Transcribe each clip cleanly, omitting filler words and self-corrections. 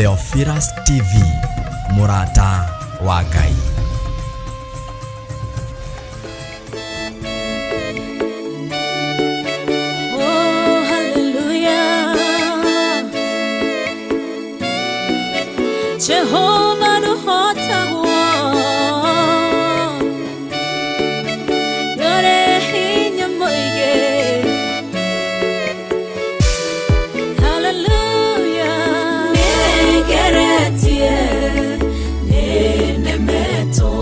Theophilus TV, mũrata wa Ngai. Oh, hallelujah. Jehovah nũhotagwo. Ndũrĩ hinya mũingĩ. Hallelujah. Nĩngeretie, nĩnemetwo.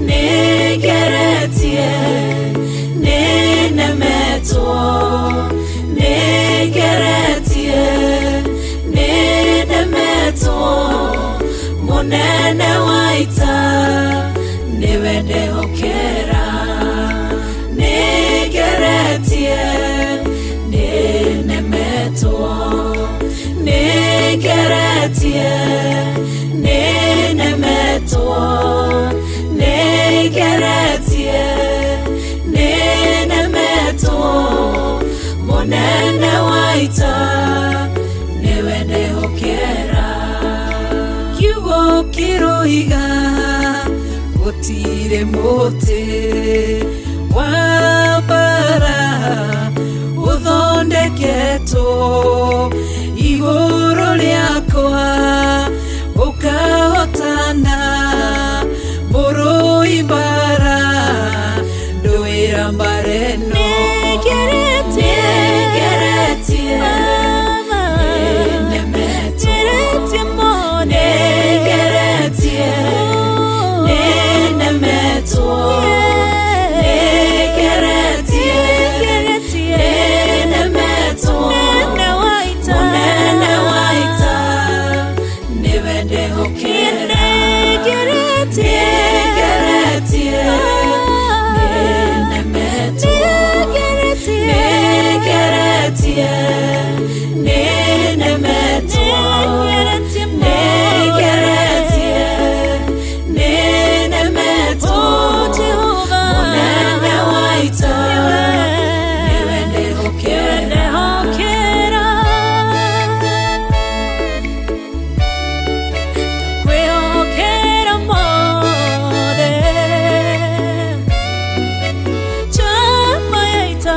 Nĩngeretie, nĩnemetwo. Nĩngeretie, nĩnemetwo. Mũnene wa ita, nĩwe ndehokera. Nĩngeretie, nĩnemetwo. Nĩngeretie, nĩnemetwo. Nĩngeretie, nĩnemetwo. Mũnene wa ita, nĩwe ndehokera. Kiugo kĩroiga gũtirĩ mũtĩ wa mbara ũthondeketwo igũrũ rĩakwa ũkahotana mũrũi mbara ndũĩra mbara ĩno. Nĩngeretie, Nĩngeretie, nĩnemetwo. Nĩngeretie, nĩnemetwo. Nĩngeretie, nĩnemetwo. Mũnene wa ita, nĩwe ndehokera. Nĩngeretie, nĩnemetwo. Nĩngeretie, nĩnemetwo. Nĩngeretie, nĩnemetwo. Mũnene wa ita, nĩwe ndehokera. Kwĩhokera mothe. Njamba ya ita.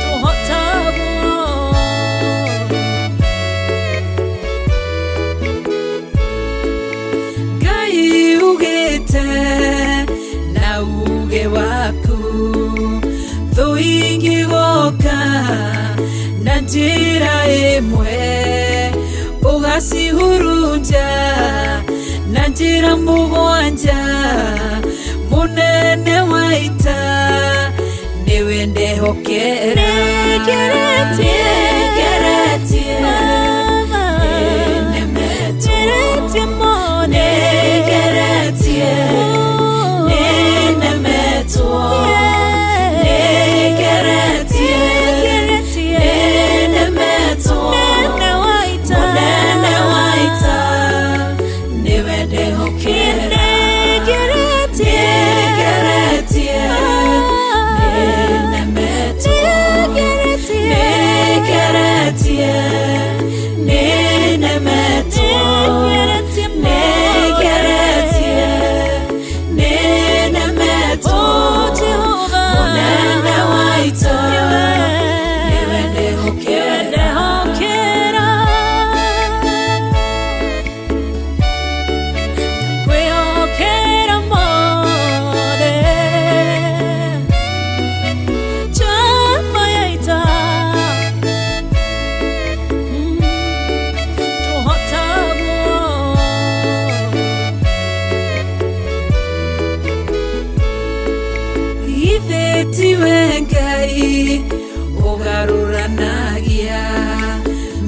Tũhotagwo. Ngai ugĩte na uge waku thũ ingĩgoka na njĩra ĩmwe ũgacihurunja na njĩra mũgwanja mũnene wa ita nĩwe ndehokera. Nĩngeretie, Nĩngeretie, nĩnemetwo. Nĩngeretie, nĩnemetwo. Nĩngeretie, nĩnemetwo. Mũnene wa ita, nĩwe ndehokera. Nĩngeretie, nĩnemetwo. Nĩngeretie, nĩnemetwo. Nĩngeretie, nĩnemetwo. Mũnene wa ita, nĩwe ndehokera. Kwĩhokera mothe. Njamba ya ita. Tũhotagwo. Ithe tiwe Ngai ũgarũranagia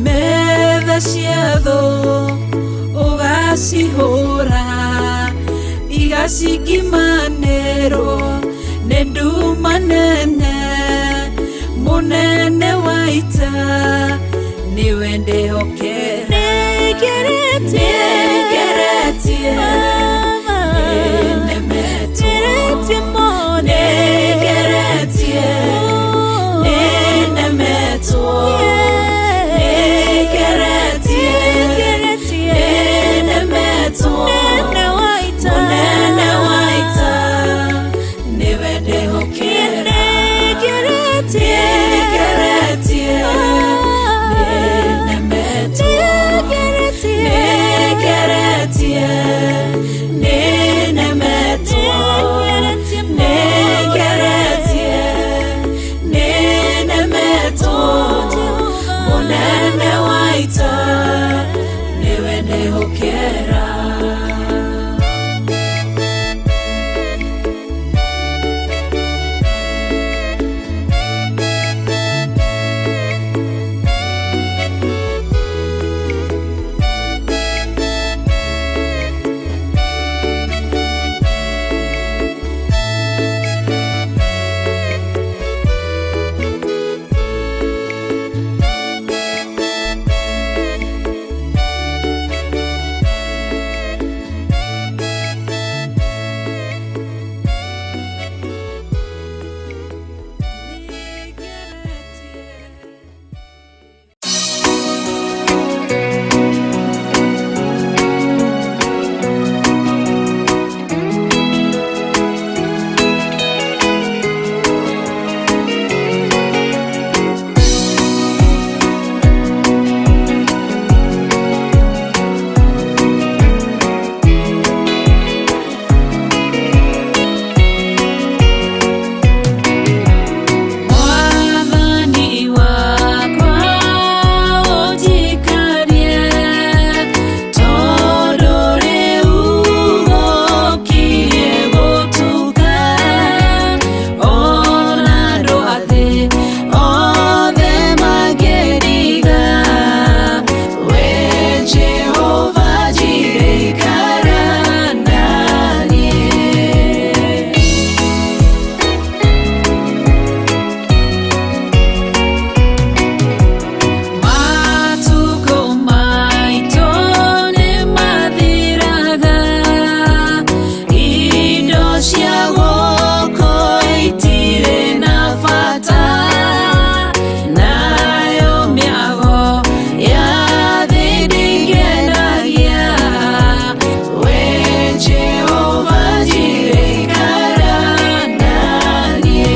metha cia thũ ũgacihũra igacikimanĩrwo nĩ nduma nene mũnene wa ita nĩwe ndehokera. Nĩngeretie, Nĩngeretie, nĩnemetwo. Nĩngeretie, nĩnemetwo. Ndehokera. Mwathani wakwa ũnjikarie, tondũ rĩu gũkirie gũtuka. Ona andũ a thĩ othe mangĩriga, we Jehova Jireh ikara naniĩ. Matukũ maitũ nĩmathiraga, indo cia gũkũ itirĩ na bata, nayo mĩago ya thĩ ndĩngenagia. We Jehova Jireh ikara naniĩ.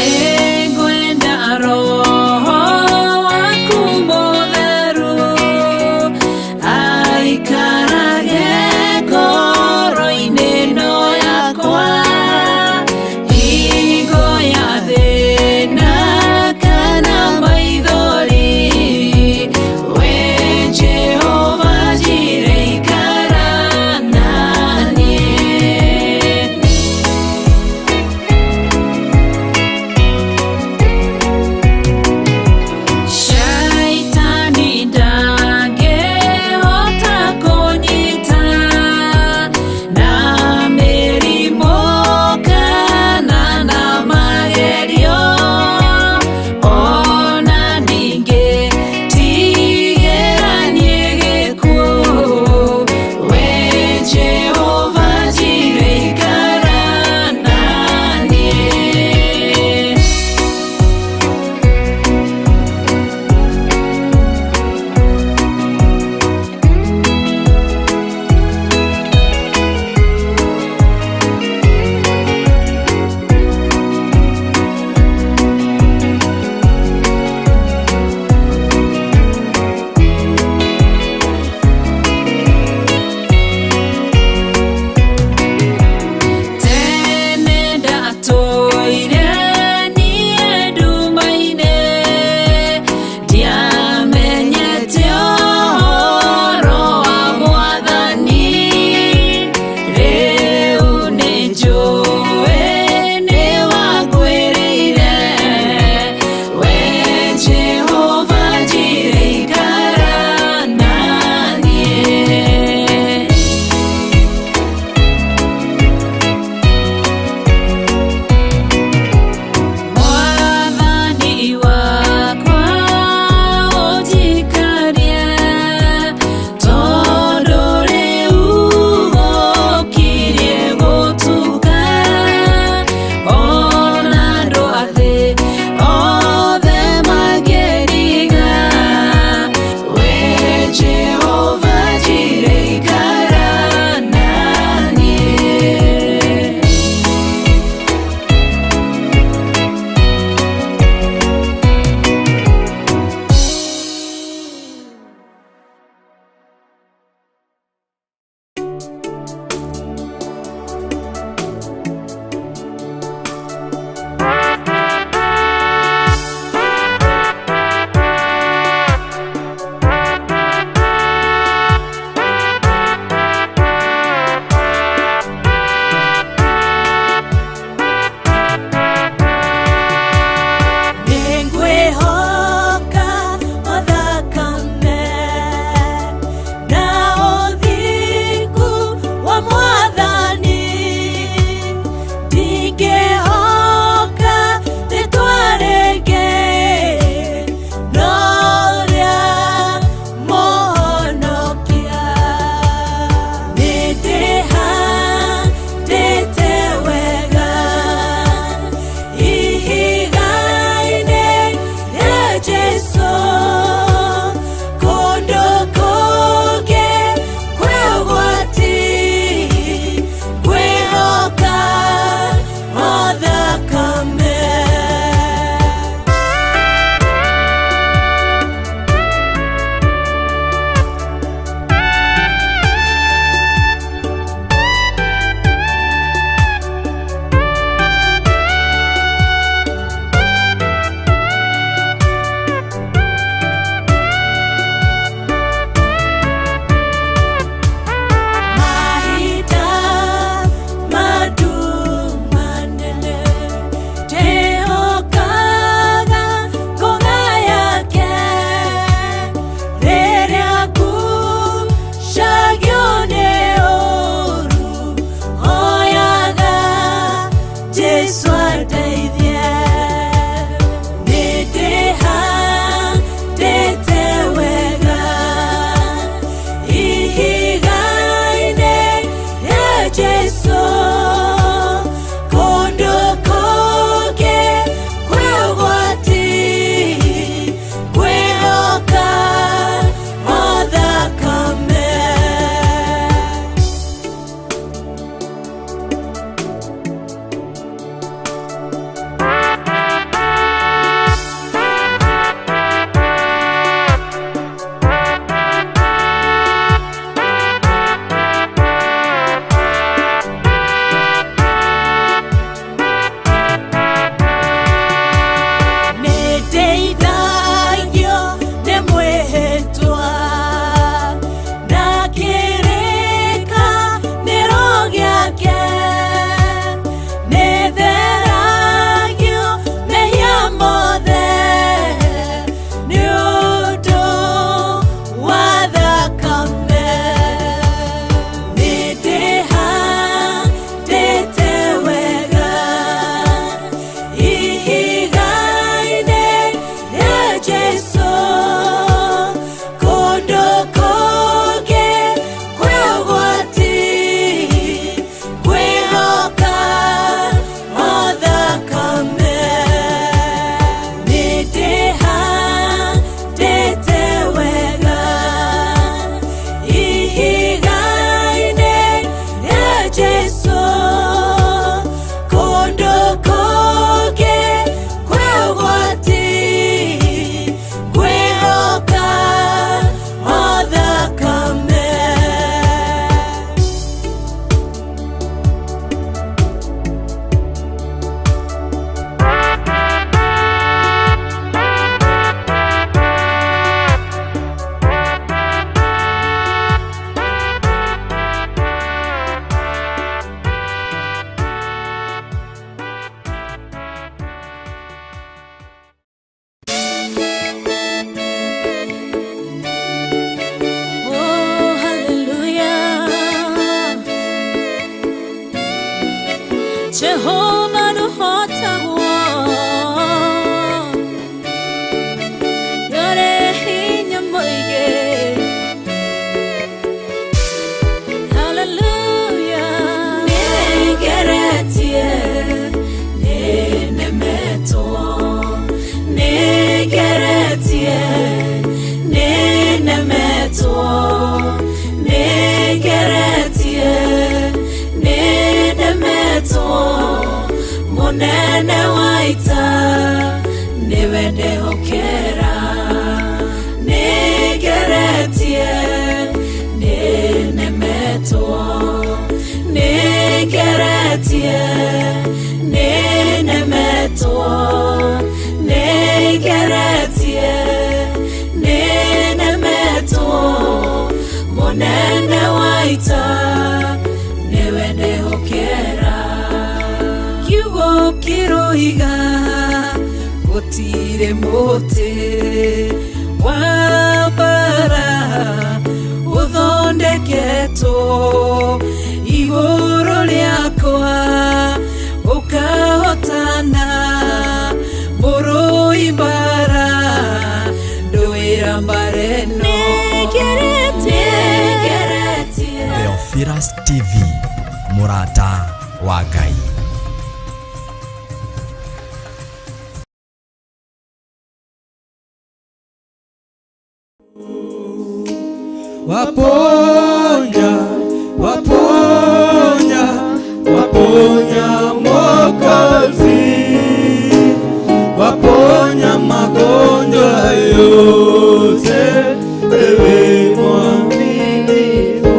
Nĩngwenda Roho waku mũtheru aikarage ngoro-inĩ ĩno yakwa, hingo ya thĩna kana maithori, we Jehova Jireh ikara naniĩ. Shaitani ndangĩhota kũnyita na mĩrimũ kana na magerio, ona ningĩ tigĩranie gĩkuũ, we Jehova Jireh ikara naniĩ. Tene ndatũire niĩ nduma-inĩ, ndiamenyete ũhoro wa Mwathani. Rĩu nĩnjũĩ nĩwanguĩrĩire, we Jehova Jireh ikara naniĩ. Mwathani wakwa ũnjikarie, tondũ rĩu gũkirie gũtuka. Jehova ndũhotagwo, ndũrĩ hinya mũingĩ. Hallelujah. Nĩngeretie, nĩnemetwo, nĩngeretie, nĩnemetwo, nĩngeretie, nĩnemetwo, mũnene wa ita nĩwe ndehokera. Nĩngeretie, nĩnemetwo, nĩngeretie, nĩnemetwo, nĩngeretie, nĩnemetwo, mũnene wa ita nĩwe ndehokera. Kiugo kĩroiga gũtirĩ mũtĩ wa mbara ũthondeketwo igũrũ rĩakwa ũkahotana, mũrũi mbara ndũĩra mbara ĩno. Nĩngeretie. Nĩngeretie. Theophilus TV, mũrata wa Ngai. Waponya, waponya, waponya Mwokozi, waponya magonjwa yote, wewe mwaminifu.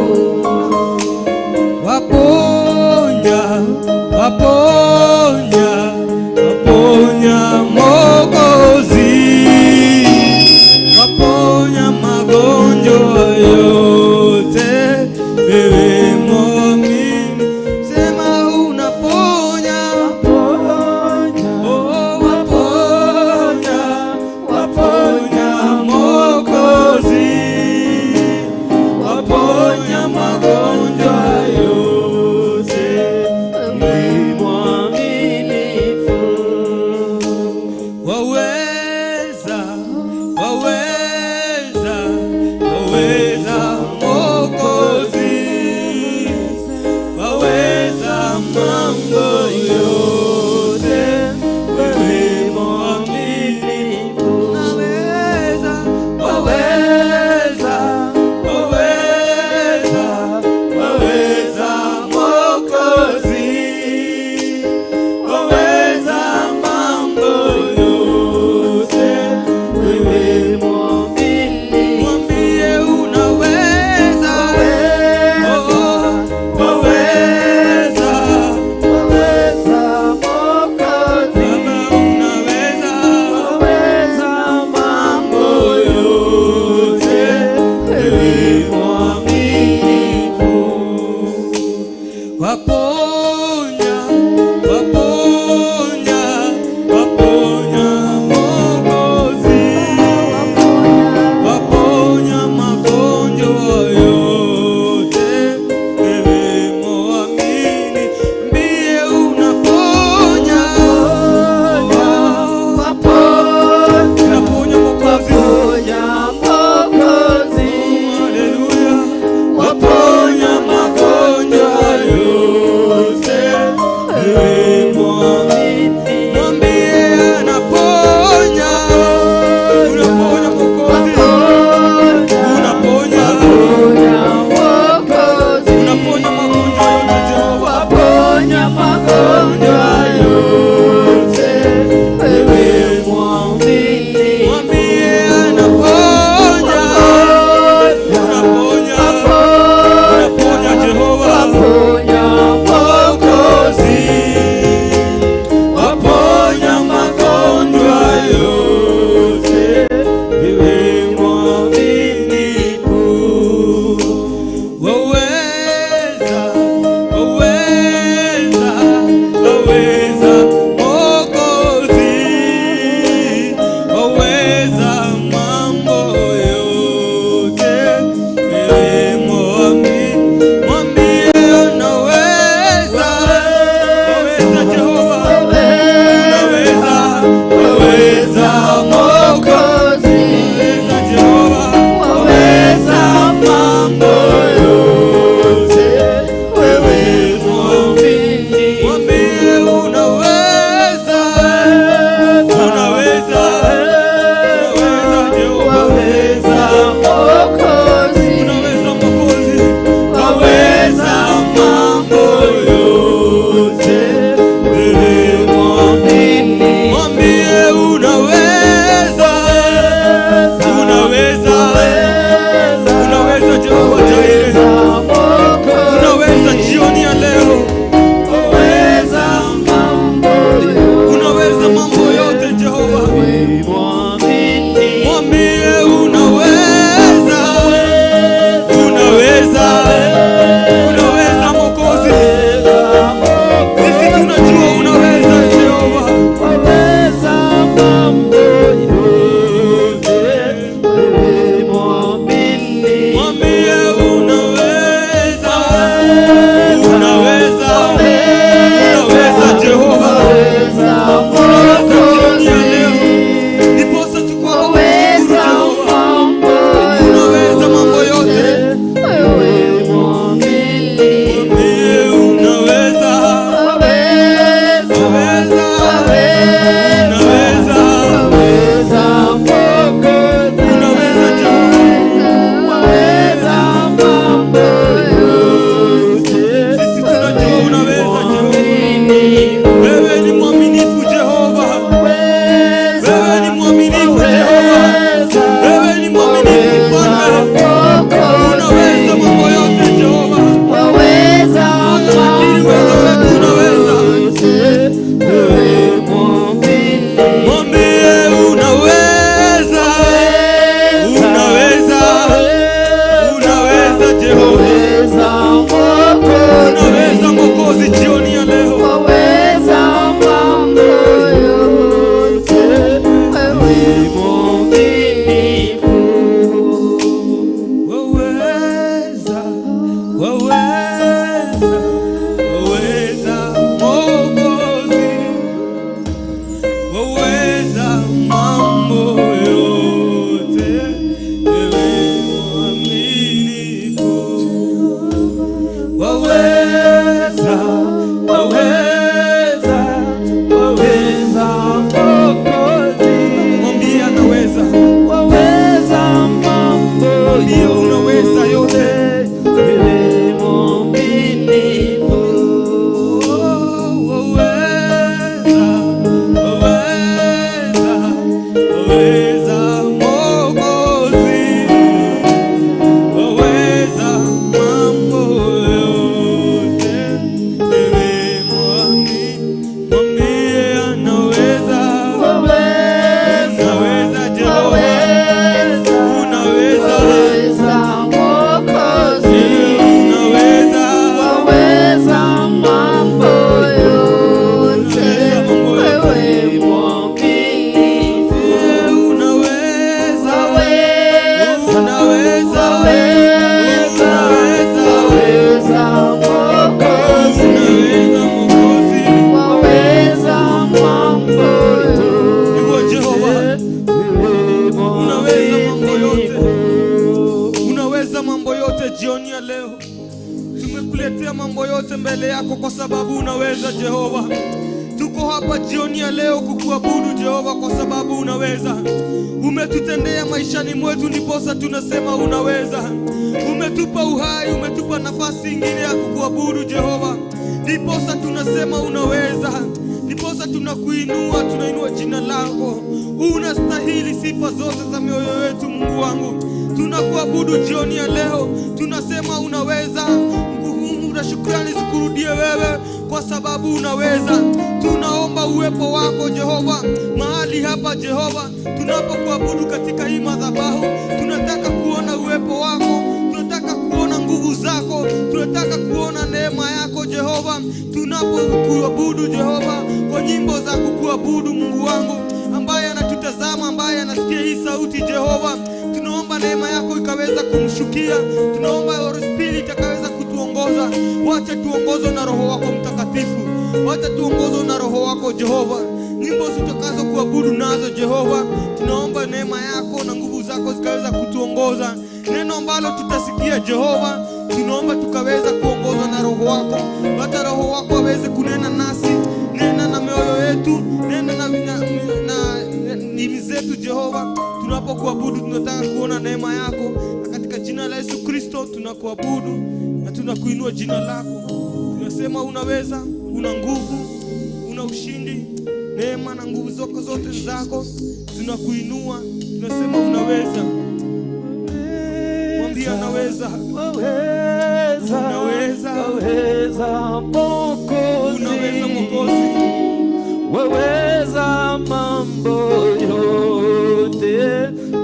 Waponya, waponya, waponya Mwokozi, waponya magonjwa yote, wewe mwamini. Sema unaponya, oh, waponya, waponya Mwokozi, waponya magonjwa yote, wewe mwaminifu. Waweza, waweza, waweza Mwokozi, waweza mambo yote, wewe mwaminifu. Waweza, waweza, waweza, waweza Mwokozi, waweza mambo yote, wewe mwaminifu. Mwambie unaweza, oh, waweza, Baba unaweza, mambo yote, wewe mwaminifu. Waponya, waponya, waponya Mwokozi, waponya magonjwa yote, wewe mwamini. Mbie unaponya, unaponya Mwokozi, haleluya, waponya magonjwa yote, wewe mwamini. Mwambie anaponya, unaponya Mwokozi, unaponya, unaponya magonjwa yote Jehova. Magonjwa yote, wewe mwaminifu. Mwambie anaponya, unaponya, unaponya Jehova. Mwokozi, waponya magonjwa yote, wewe mwaminifu. Waweza, waweza, waweza. Waweza, waweza Mwokozi. Mwambie anaweza. Waweza mambo Mwambie unaweza yote. Wewe mwaminifu. Waweza, waweza, waweza Mwokozi. Waweza mambo yote. Ewe mwambie anaweza. Waweza, Unaweza Jehova. waweza, Unaweza. waweza Mwokozi. Unaweza. Waweza mambo yote. Unaweza mambo yote. Wewe mwaminifu. Unaweza. Waweza, Unaweza. waweza, Unaweza. waweza Mwokozi. Unaweza Mwokozi. Waweza mambo Ewe Jehova. yote. Wewe Unaweza mambo yote. mwaminifu. Unaweza mambo yote jioni ya leo. Tumekuletea mambo yote mbele yako kwa sababu unaweza Jehova. Tuko hapa jioni ya leo kukuabudu Jehova kwa sababu unaweza. Umetutendea maishani mwetu, ndiposa tunasema unaweza. Umetupa uhai, umetupa nafasi ingine ya kukuabudu Jehova, ndiposa tunasema unaweza. Ndiposa tunakuinua, tunainua jina lako. Unastahili sifa zote za mioyo yetu, Mungu wangu. Tunakuabudu jioni ya leo, tunasema unaweza. Nguvu na shukrani zikurudie wewe, kwa sababu unaweza. Tunaomba uwepo wako Jehova mahali hapa Jehova, tunapokuabudu katika hii madhabahu, tunataka kuona uwepo wako, tunataka kuona nguvu zako, tunataka kuona neema yako Jehova, tunapokuabudu Jehova kwa nyimbo za kukuabudu Mungu wangu ambaye anatutazama, ambaye anasikia hii sauti Jehova, tunaomba neema yako ikaweza kumshukia, tunaomba Holy Spirit akaweza kutuongoza. Wacha tuongozwe na Roho wako Mtakatifu, wacha tuongozwe na Roho wako Jehova. Nyimbo zitakazo kuabudu nazo Jehova, tunaomba neema yako na nguvu zako zikaweza kutuongoza. Neno ambalo tutasikia Jehova, tunaomba tukaweza kuongozwa na Roho wako, hata Roho wako aweze kunena nasi, nena na mioyo yetu, nena na ndimi zetu Jehova. Tunapokuabudu tunataka kuona neema yako, na katika jina la Yesu Kristo tunakuabudu na tunakuinua jina lako. Tunasema unaweza, una nguvu, una ushindi, neema na nguvu zako zote ni zako. Tunakuinua, tunasema unaweza. Mwambie anaweza. Waweza, Unaweza. waweza Mwokozi. Unaweza Mwokozi. Waweza mambo yote,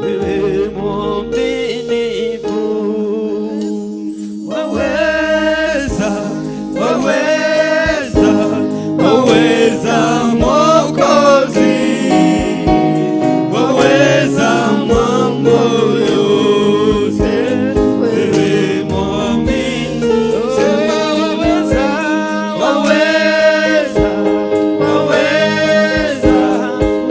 wewe mwaminifu. Waweza, waweza, waweza Mwokozi. Waweza mambo yote, wewe mwaminifu. Sema waweza, waweza, waweza,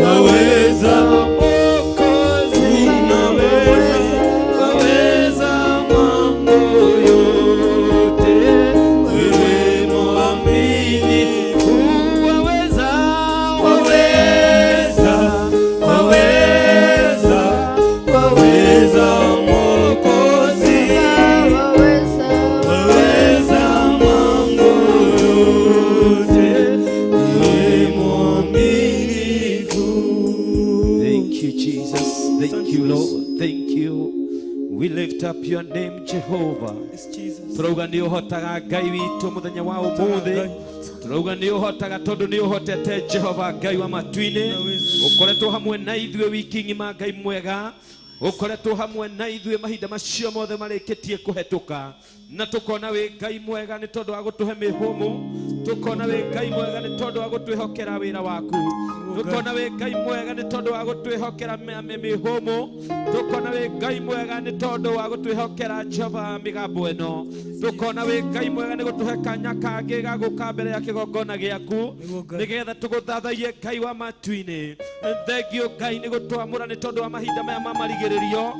waweza Mwokozi. Unaweza, Waweza mambo yote, wewe mwaminifu. waweza, Waweza, waweza, waweza Mwokozi. Waweza mambo yote, wewe mwaminifu. Thank you, Jesus. Thank you, Lord. Thank you. We lift up your name, Jehovah. Yes, Jesus. Turauga nĩ ũhotaga Ngai witũ mũthenya wa ũmũthĩ. Turauga nĩ ũhotaga tondũ nĩ ũhotete Jehova Ngai wa matu-inĩ. Ũkoretwo hamwe na ithuĩ wiki ng'ima Ngai mwega. Ũkoretwo hamwe na ithuĩ mahinda macio mothe marĩkĩtie kũhetũka, na tũkona wĩ Ngai mwega nĩ tondũ wa gũtũhe mĩhũmũ, tũkona wĩ Ngai mwega nĩ tondũ wa gũtwĩhokera wĩra waku, tũkona wĩ Ngai mwega nĩ tondũ wa gũtwĩhokera mĩhũmũ, tũkona wĩ Ngai mwega nĩ tondũ wa gũtwĩhokera Jehova mĩgambo ĩno, tũkona wĩ Ngai mwega nĩ gũtũhe kanya kangĩ ga gũka mbere ya kĩgongona gĩaku nĩgetha tũgũthathaiye Ngai wa matu-inĩ. Thengio Ngai nĩ gũtwamũra nĩ tondũ wa mahinda maya ma marigĩrĩrio.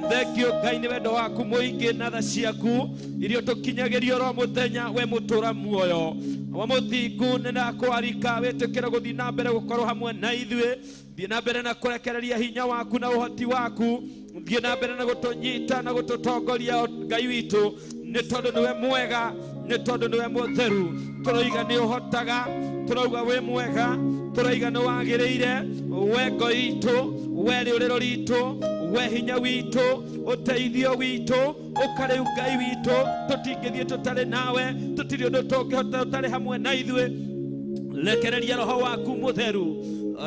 Thengio Ngai nĩ wendo waku mũingĩ na tha ciaku iria tũkinyagĩrio oro mũthenya, we mũtũra muoyo. Wa mũthingu, nĩ ndakwarika wĩtĩkĩre gũthiĩ na mbere gũkorwo hamwe na ithuĩ. Thiĩ na mbere na kũrekereria hinya waku na ũhoti waku. Thiĩ na mbere na gũtũnyita na gũtũtongoria, Ngai witũ, nĩ tondũ nĩwe mwega, nĩ tondũ nĩwe mũtheru. Tũroiga nĩ ũhotaga, tũrauga wĩ mwega, tũroiga nĩ wagĩrĩire. We ngo itũ, we rĩũrĩro ritũ, we hinya witũ, ũteithio witũ, ũkarĩu Ngai witũ. Tũtingĩthiĩ tũtarĩ nawe, tũtirĩ ũndũ tũngĩhota ũtarĩ hamwe na ithuĩ. Rekereria roho waku mũtheru,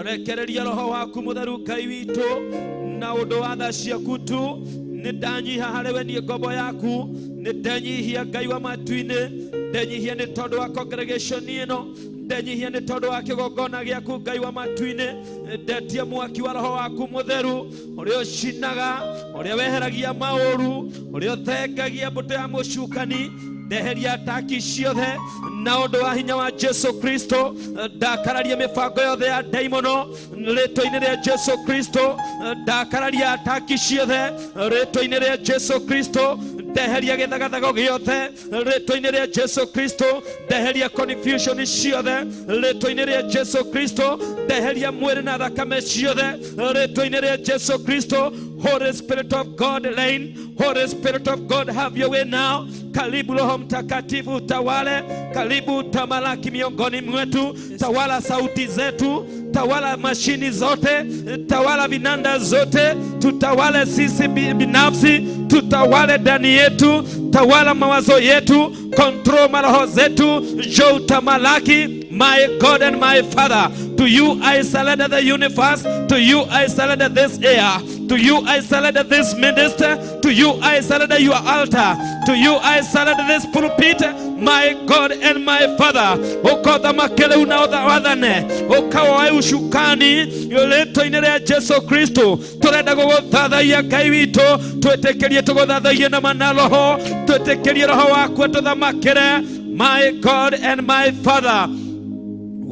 rekereria roho waku mũtheru, Ngai witũ, na ũndũ wa tha ciaku tu. Nĩ ndanyiha harĩ we, niĩ ngombo yaku, nĩ ndenyihia, Ngai wa matu-inĩ. Ndenyihia nĩ tondũ wa congregation ĩno, ndenyihia nĩ tondũ wa kĩgongona gĩaku, Ngai wa matu-inĩ. Ndetia mwaki wa roho waku mũtheru, ũrĩa ũcinaga, ũrĩa weheragia maũru, ũrĩa ũthengagia mbũtũ ya mũcukani. Ndeheria ataki ciothe na ũndũ wa hinya wa Jesu Kristo. Ndakararia mĩbango yothe ya ndaimono rĩtwa-inĩ rĩa Jesu Kristo. Ndakararia ataki ciothe rĩtwa-inĩ rĩa Jesu Kristo. Ndeheria gĩthagathago gĩothe rĩtwa-inĩ rĩa Jesu Kristo. Ndeheria confusion ciothe rĩtwa-inĩ rĩa Jesu Kristo. Ndeheria mwĩrĩ na thakame ciothe rĩtwa-inĩ rĩa Jesu Kristo. Holy Spirit of God, reign. Holy Spirit of God, have your way now. Karibu Roho Mtakatifu utawale, karibu tamalaki miongoni mwetu, tawala sauti zetu, tawala mashini zote, tawala vinanda zote, tutawale sisi binafsi, tutawale ndani yetu, tawala mawazo yetu, control maroho zetu, njoo utamalaki. My God and my Father, to you I surrender the universe, to you I surrender this air, to you I surrender this minister, to you I surrender your altar, to you I surrender this pulpit, my God and my Father. Ũkothamake rĩu na wathane, ũkawoe ucukani rĩtwa-inĩ rĩa Jesu Kristo. Tũrenda gũgũthathaiya, Ngai witũ, twĩtĩkĩrie tũgũthathaiye na mana roho, twĩtĩkĩrie roho waku atũthamakĩre. My God and my Father,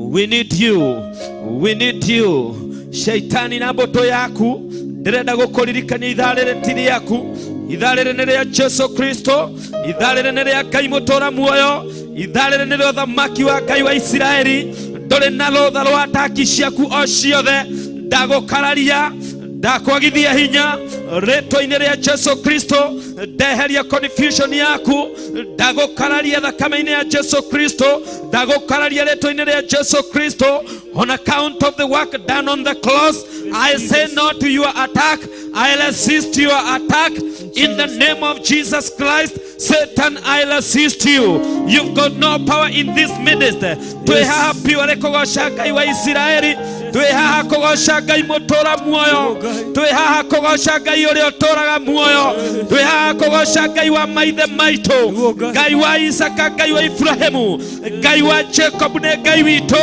we need you, we need you. Shaitani na mbũtũ yaku, ndĩrenda gũkũririkania ithaa rĩrĩ ti rĩaku. Ithaa rĩrĩ nĩ rĩa Jesu Kristo, ithaa rĩrĩ nĩ rĩa Ngai mũtũra muoyo, ithaa rĩrĩ nĩ rĩa ũthamaki wa Ngai wa Isiraeli. Ndũrĩ na rũtha rwa ataki ciaku o ciothe. Ndagũkararia, ndakwagithia hinya rĩtwa-inĩ rĩa Jesu Kristo. Ndeheria confusion yaku, ndagũkararia thakame-inĩ ya Jesu Kristo, ndagũkararia rĩtwa-inĩ rĩa Jesu Kristo. On account of the work done on the cross, I say no to your attack. I resist your attack in the name of Jesus Christ. Satan, I resist you. You've got no power in this ministry. Twĩ haha piũ kũgoca Ngai wa Isiraeli, twĩ haha kũgoca Ngai mũtũra muoyo, twĩ haha kũgoca Ngai ũrĩa ũtũraga muoyo, twĩ haha kũgoca Ngai wa maithe maitũ, Ngai wa Isaka, Ngai wa Ibrahimu, Ngai wa Jacob. Nĩ Ngai witũ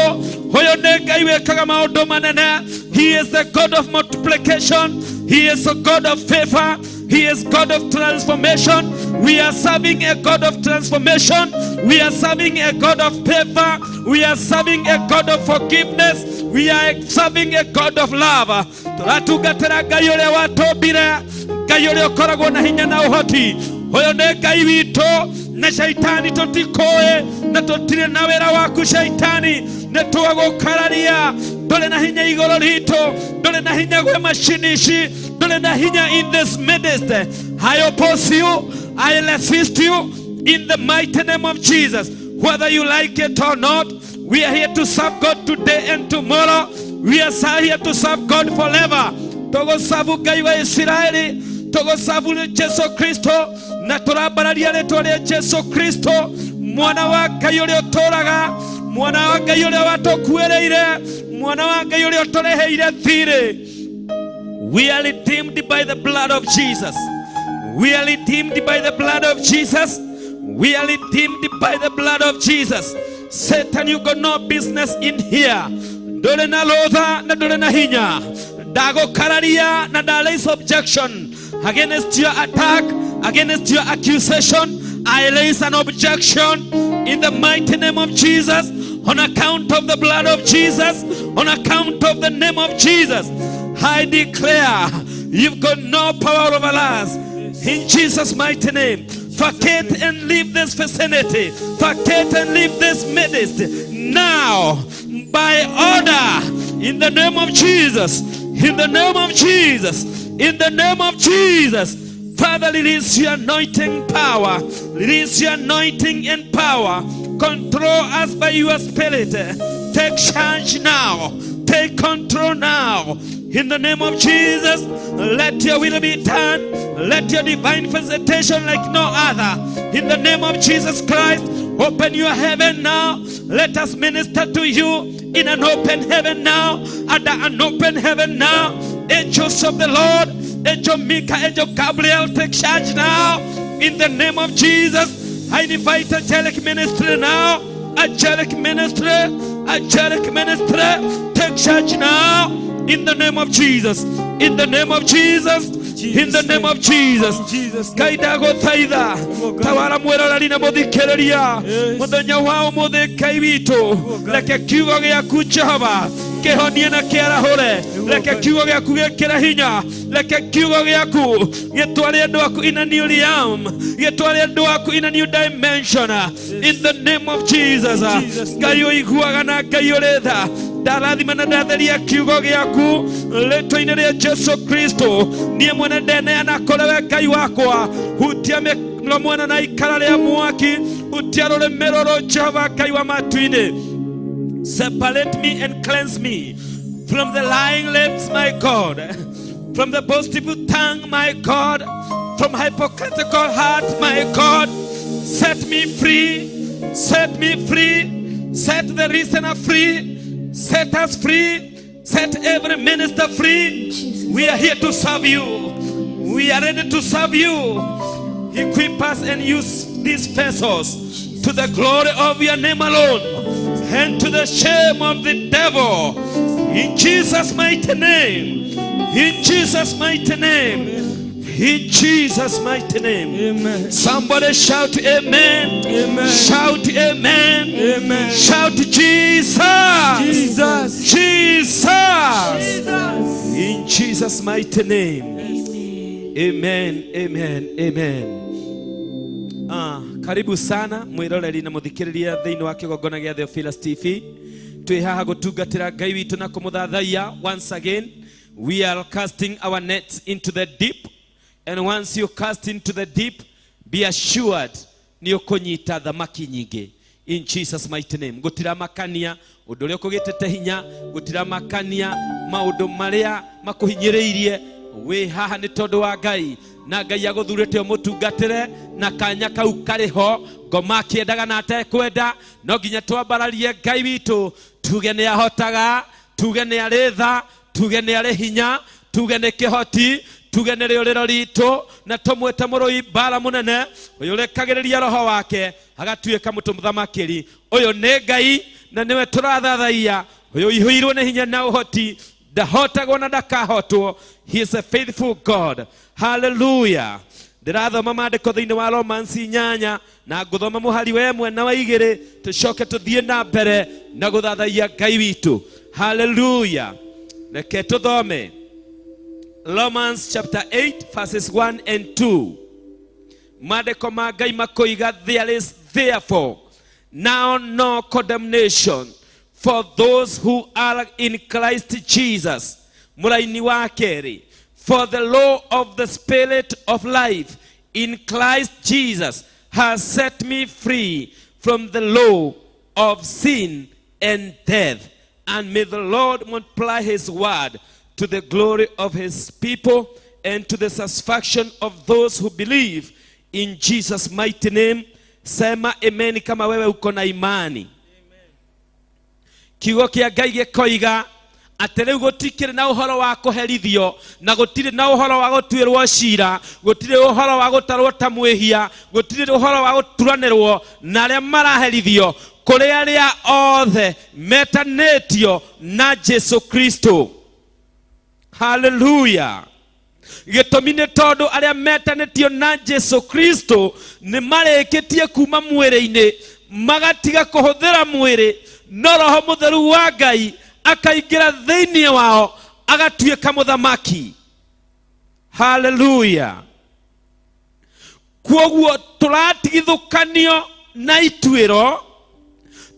ũyũ, nĩ Ngai wĩkaga maũndũ manene. He is the God of multiplication. He is a God of favor. He is God of transformation. We are serving a God of transformation. We are serving a God of favor. We are serving a God of forgiveness. We are serving a God of love. Tũratungatĩra Ngai ũrĩa watũmbire, Ngai ũrĩa ũkoragwo na hinya na ũhoti. Ũyũ nĩ Ngai witũ, na shaitani tũtikũĩ na tũtirĩ na wĩra waku. Shaitani, nĩ twagũkararia. Ndũrĩ na hinya igũrũ ritũ, ndũrĩ na hinya gwĩ macini ici, ndũrĩ na hinya in this ministry. I oppose you, I resist you in the mighty name of Jesus. Whether you like it or not, we are here to serve God today and tomorrow. We are here to serve God forever. Tũgũcabu Ngai wa Isiraeli, tũgũcabu Jesu Kristo, na tũrambararia rĩtwa rĩa Jesu Kristo, mwana wa Ngai ũrĩa ũtũraga, mwana wa Ngai ũrĩa watũkuĩrĩire, mwana wa Ngai ũrĩa ũtũrĩhĩire thirĩ. We are redeemed by the blood of Jesus. We are redeemed by the blood of Jesus. We are redeemed by the blood of Jesus. Satan, you got no business in here. Ndũrĩ na rũtha na ndũrĩ na hinya. Ndagũkararia na nda raise objection against your attack, against your accusation. I raise an objection in the mighty name of Jesus, on account of the blood of Jesus, on account of the name of Jesus. I declare you've got no power over us in Jesus' mighty name. Vacate and leave this vicinity. Vacate and leave this midst now by order in the name of Jesus. In the name of Jesus. In the name of Jesus. Father, release your anointing power. Release your anointing and power. Control us by your spirit. Take charge now. Take control now. In the name of Jesus, let your will be done. Let your divine visitation like no other. In the name of Jesus Christ, open your heaven now. Let us minister to you in an open heaven now. Under an open heaven now. Angels of the Lord, Angel Mika, Angel Gabriel, take charge now. In the name of Jesus, I invite angelic ministry now. Angelic ministry, angelic ministry, take charge now. In the name of Jesus, in the name of Jesus, in the name of Jesus. Jesus Ngai ndagũthaitha tawara mwĩroreri na mũthikĩrĩria mũthenya wa ũmũthĩ Ngai witũ, reke kiugo gĩaku Jehova kĩhonie na kĩarahũre, reke kiugo gĩaku gĩkĩre hinya, reke kiugo gĩaku gĩtware andũ aku in a new realm, gĩtware andũ aku in a new dimension, in the name of Jesus. Ngai ũiguaga na Ngai ũrĩ tha, ndarathima na ndatheria kiugo gĩaku rĩtwa-inĩ rĩa Jesu Kristo. Niĩ mwene ndeneana kũrĩ we Ngai wakwa, hutia mĩromo ĩno na ikara rĩa mwaki, hutia rũrĩmĩ rũrũ Jehova Ngai wa matu-inĩ. Separate me and cleanse me from the lying lips, my God, from the boastful tongue, my God, from hypocritical heart, my God. Set me free, set me free, set the listener free, set us free, set every minister free. We are here to serve you. We are ready to serve you. Equip us and use these vessels to the glory of your name alone and to the shame of the devil. In Jesus' mighty name. In Jesus' mighty name. In Jesus' mighty name. Amen. Somebody shout amen. Amen. Shout amen. Amen. Shout Jesus. Jesus. Jesus. In Jesus' mighty name. Amen. Amen. Amen. Ah, karibu sana mwiroreri na muthikiriria thiini wa kigongona gia Theophilus TV. Twi haha gutungatira Ngai witu na kumuthathaiya. Once again, we are casting our nets into the deep, and once you cast into the deep, be assured ni ukunyita thamaki nyingĩ. In Jesus' mighty name. Gutiramakania undu uria ukugitete hinya, gutiramakania maundu maria makuhinyiriirie, wĩ haha nĩ tondũ wa Ngai, na Ngai agũthurĩte ũmũtungatĩre, na kanya kau karĩ ho, ngoma akĩendaga na atekwenda, no nginya twambararie Ngai witũ, tuge nĩ ahotaga, tuge nĩ arĩ tha, tuge nĩ arĩ hinya, tuge nĩ kĩhoti, tuge nĩ rĩũrĩro ritũ, na tũmwĩte mũrũi mbara mũnene ũyũ ũrekagĩrĩria roho wake agatuĩka mũtũmũthamakĩri. Ũyũ nĩ Ngai na nĩwe tũrathathaiya, ũyũ ũihũirwo nĩ hinya na ũhoti, ndahotagwo na ndakahotwo. He is a faithful God. Hallelujah. Ndĩrathoma maandĩko thĩinĩ wa Romans 8 na ngũthoma mũhari wa 1 na wa 2, tũcoke tũthiĩ na mbere na gũthathaiya Ngai witũ. Hallelujah. Reke tũthome Romans chapter 8 verses 1 and 2. Maandĩko ma Ngai makoiga, there is therefore now no condemnation for those who are in Christ Jesus. Mũraini wa kerĩ, for the law of the Spirit of life in Christ Jesus has set me free from the law of sin and death. And may the Lord multiply his word to the glory of his people and to the satisfaction of those who believe, in Jesus' mighty name. Sema amen kama wewe uko na imani. Kiugo kia Ngai gĩkoiga atĩ rĩu gũtikĩrĩ na ũhoro wa kũherithio, na gũtirĩ na ũhoro wa gũtuĩrwo cira, gũtirĩ ũhoro wa gũtarwo ta mwĩhia, gũtirĩ ũhoro wa gũturanĩrwo na arĩa maraherithio, kũrĩ arĩa othe metanĩtio na Jesu Kristo. Hallelujah. Gĩtũmi nĩ tondũ arĩa metanĩtio na Jesu Kristo nĩ marĩkĩtie kuma mwĩrĩ-inĩ, magatiga kũhũthĩra mwĩrĩ, no Roho Mũtheru wa Ngai akaingĩra thĩinĩ wao agatuĩka mũthamaki. Hallelujah. Kwoguo tũratigithũkanio na ituĩro,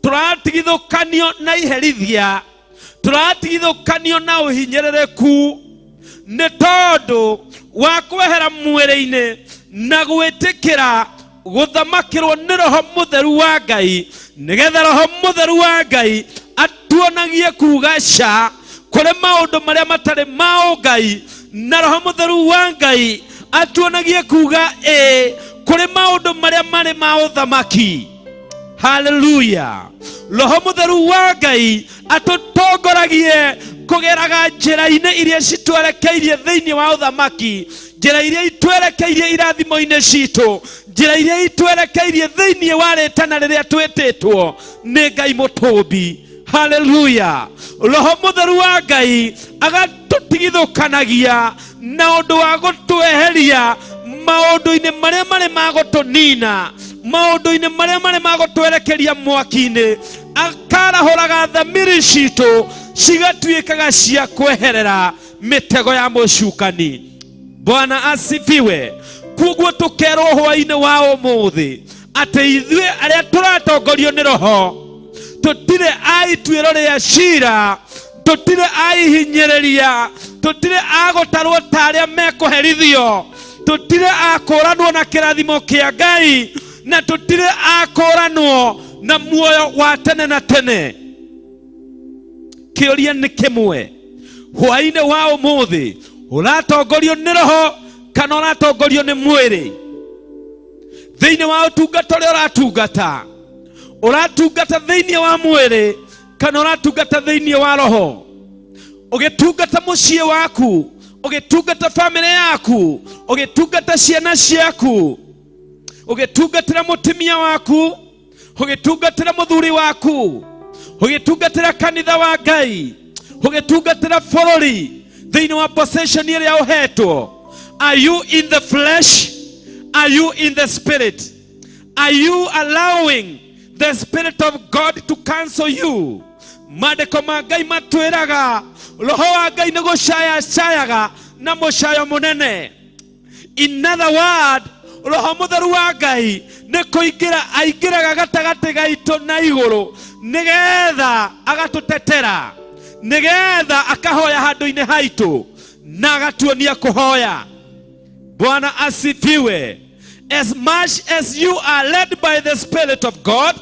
tũratigithũkanio na iherithia, tũratigithũkanio na ũhinyĩrĩrĩku nĩ tondũ wa kwehera mwĩrĩ-inĩ na gwĩtĩkĩra gũthamakĩrwo nĩ Roho Mũtheru wa Ngai, nĩgetha Roho Mũtheru wa Ngai atuonagie kuga ca kũrĩ maũndũ marĩa matarĩ ma ũngai, na Roho Mũtheru wa Ngai atuonagie kuga ĩ kũrĩ maũndũ marĩa marĩ ma ũthamaki. Haleluya! Roho Mũtheru wa Ngai atũtongoragie kũgeraga njĩra-inĩ iria citwerekeirie thĩinĩ wa ũthamaki, njĩra iria itwerekeirie irathimo-inĩ citũ, njĩra iria itwerekeirie thĩinĩ wa rĩtana rĩrĩa twĩtĩtwo nĩ Ngai mũtũmbi. Haleluya! Roho Mũtheru wa Ngai agatũtigithũkanagia na ũndũ wa gũtweheria maũndũ-inĩ marĩa marĩ ma gũtũnina, maũndũ-inĩ marĩa marĩ ma gũtwerekeria mwaki-inĩ, akarahũraga thamiri citũ cigatuĩkaga cia kweherera mĩtego ya mũcukani. Bwana asifiwe. Koguo tũkerwo hwainĩ wa ũmũthĩ atĩ ithuĩ arĩa tũratongorio nĩ Roho tũtirĩ a ituĩro rĩa cira, tũtirĩ a ihinyĩrĩria, tũtirĩ a gũtarwo ta arĩa mekũherithio, tũtirĩ a kũranwo na kĩrathimo kĩa Ngai, na tũtirĩ a kũranwo na muoyo wa tene na tene. Kĩũria nĩ kĩmwe, hwainĩ wa ũmũthĩ ũratongorio nĩ Roho kana ũratongorio nĩ mwĩrĩ? Thĩinĩ wa ũtungata ũrĩa ũratungata, ũratungata thĩinĩ wa mwĩrĩ kana ũratungata thĩinĩ wa Roho? Ũgĩtungata mũciĩ waku, ũgĩtungata bamĩrĩ yaku, ũgĩtungata ciana ciaku, ũgĩtungatĩra mũtumia waku, ũgĩtungatĩra mũthuri waku, ũgĩtungatĩra kanitha wa Ngai, ũgĩtungatĩra bũrũri thĩinĩ wa possession ĩrĩa ũhetwo, are you in the flesh? Are you in the spirit? Are you allowing the Spirit of God to cancel you? Maandĩko ma Ngai matwĩraga Roho wa Ngai nĩ gũcayacayaga na mũcayo mũnene. In other word, Roho Mũtheru wa Ngai nĩ kũingĩra aingĩraga gatagatĩ gaitũ na igũrũ nĩgetha agatũtetera, nĩgetha akahoya handũ-inĩ haitũ na agatuonia kũhoya. Bwana asifiwe. As much as you are led by the Spirit of God,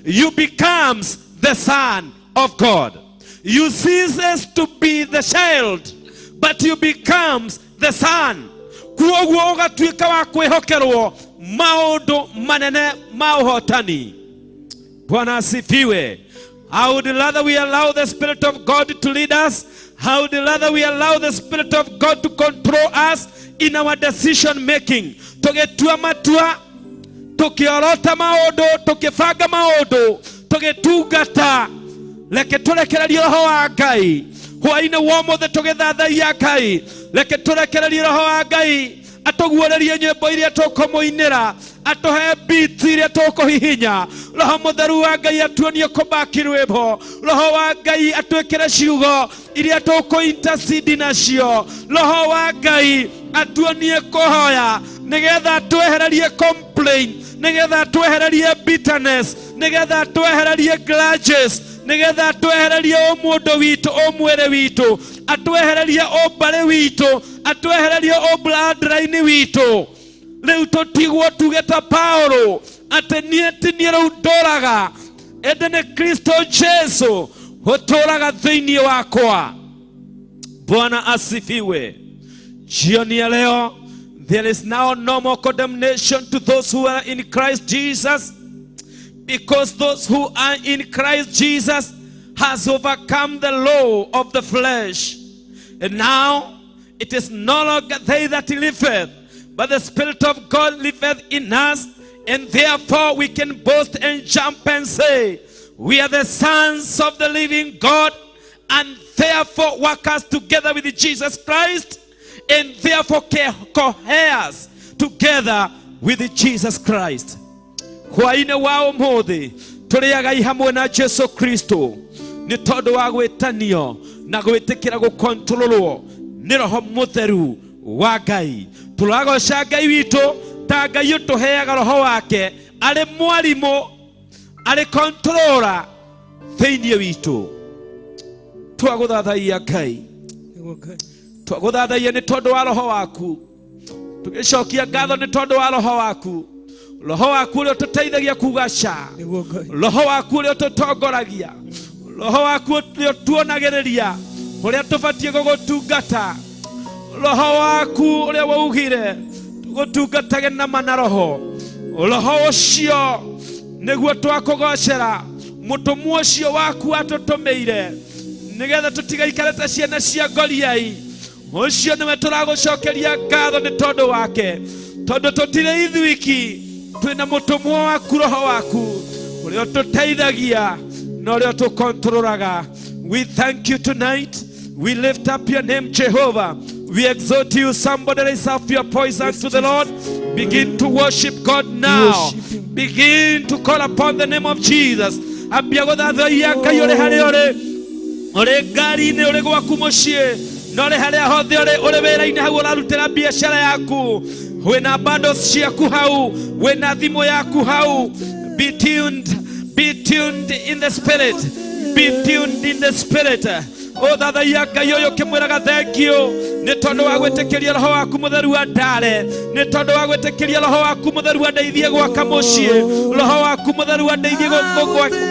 you becomes the son of God. You ceases to be the child, but you becomes the son. Kuoguo ũgatuĩka wa kwĩhokerwo maũndũ manene ma ũhotani. Bwana asifiwe. I would rather we allow the Spirit of God to lead us. I would rather we allow the Spirit of God to control us in our decision making. Tũgĩtua matua, tũkĩorota maũndũ, tũkĩbanga maũndũ, tũgĩtungata, reke tũrekererie Roho wa Ngai. Hwainĩ wa ũmũthĩ tũgĩthathaiya Ngai, reke tũrekererie Roho wa Ngai atũguũrĩrie nyĩmbo iria tũkũmũinĩra, atũhe beats iria tũkũhihinya. Roho Mũtheru wa Ngai atuonie kũbaki rwĩmbo. Roho wa Ngai atwĩkĩre ciugo iria tũkũ-intercede nacio. Roho wa Ngai atuonie kũhoya nĩgetha atwehererie complain, nĩgetha atwehererie bitterness, nĩgetha atwehererie grudges, nĩgetha atwehererie ũmũndũ witũ, ũmwĩrĩ witũ, atwehererie ũmbarĩ witũ, atwehererie ũbloodline witũ. Rĩu tũtigwo tuge ta Paulo atĩ niĩ ti niĩ rĩu ndũraga, ĩndĩ nĩ Kristo Jesu ũtũraga thĩinĩ wakwa. Bwana asifiwe. Jioni ya leo, there is now no more condemnation to those who are in Christ Jesus, because those who are in Christ Jesus has overcome the law of the flesh. And now it is no longer they that liveth, but the Spirit of God liveth in us, and therefore we can boast and jump and say, we are the sons of the living God, and therefore workers together with Jesus Christ, and therefore co-heirs together with Jesus Christ. Hwainĩ wa ũmũthĩ tũrĩaga hamwe na Jesu Kristo nĩ tondũ wa gwĩtanio na gwĩtĩkĩra gũkontrolwo nĩ Roho Mũtheru wa Ngai. Tũragoca Ngai witũ. Ta Ngai ũtũheaga roho wake arĩ mwarimũ, arĩ controller thĩinĩ witũ. Twagũthathaiya Ngai, twagũthathaiya nĩ tondũ wa roho waku, tũgĩcokia ngatho nĩ tondũ wa roho waku, roho waku ũrĩa ũtũteithagia kuga ca, roho waku ũrĩa ũtũtongoragia, roho waku ũrĩa ũtuonagĩrĩria ũrĩa tũbatiĩ gũgũtungata, roho waku ũrĩa waugire tũgũtungatage na ma na roho, roho ũcio nĩguo twakũgocera, mũtũmwo ũcio waku atũtũmĩire nĩgetha tũtigaikare ta ciana cia ngoriai, ũcio nĩwe tũragũcokeria ngatho nĩ tondũ wake, tondũ tũtirĩ ithuiki, twĩna mũtũmwo waku roho waku ũrĩa ũtũteithagia na ũrĩa ũtũkontrolaga. We thank you tonight. We lift up your name, Jehovah. We exalt you. Somebody raise up your voice unto the Lord. Begin to worship God now. Begin to call upon the name of Jesus. Ambia gũthathaiya Ngai ũrĩ harĩa ũrĩ, ũrĩ ngari-inĩ, ũrĩ gwaku mũciĩ, na ũrĩ harĩa hothe ũrĩ, ũrĩ wĩra-inĩ hau ũrarutĩra biacara yaku, wĩna bundles ciaku hau, wĩna thimũ yaku hau. Be tuned, be tuned in the spirit, be tuned in the spirit. Ũthathaiya Ngai ũyũ ũkĩmwĩraga thank you nĩ tondũ wa gwĩtĩkĩria roho waku mũtheru andare, nĩ tondũ wa gwĩtĩkĩria roho waku mũtheru andeithie gwaka mũciĩ, roho waku mũtheru andeithie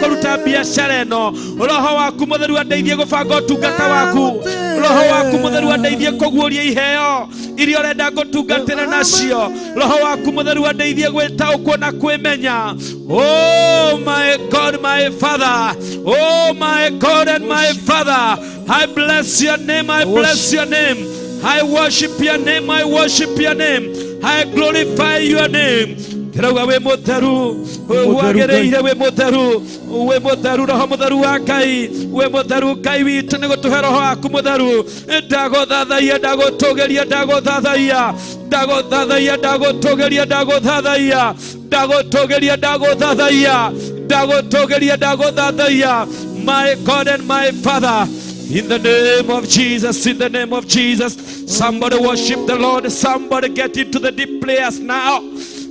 kũruta biacara ĩno, roho waku mũtheru andeithie gũbanga ũtungata waku, roho waku mũtheru andeithie kũguũria iheo iria ũrenda ngũtungatĩre nacio, roho waku mũtheru andeithie gwĩtaũkwo na kwĩmenya. Oh my God, my Father, oh my God and my Father, I bless your name, I bless your name, I worship your name, I worship your name, I glorify your name. Ndĩrauga wĩ mũtheru, wagĩrĩire, wĩ mũtheru, wĩ mũtheru, roho mũtheru wa Ngai, wĩ mũtheru Ngai witũ nĩ gũtũhe roho waku mũtheru. Ndagũthathaiya, ndagũtũgĩria, ndagũthathaiya, ndagũthathaiya, ndagũtũgĩria, ndagũthathaiya, ndagũtũgĩria, ndagũthathaiya, ndagũtũgĩria, ndagũthathaiya. My God and my Father, in the name of Jesus, in the name of Jesus, somebody worship the Lord. Somebody get into the deep prayers now.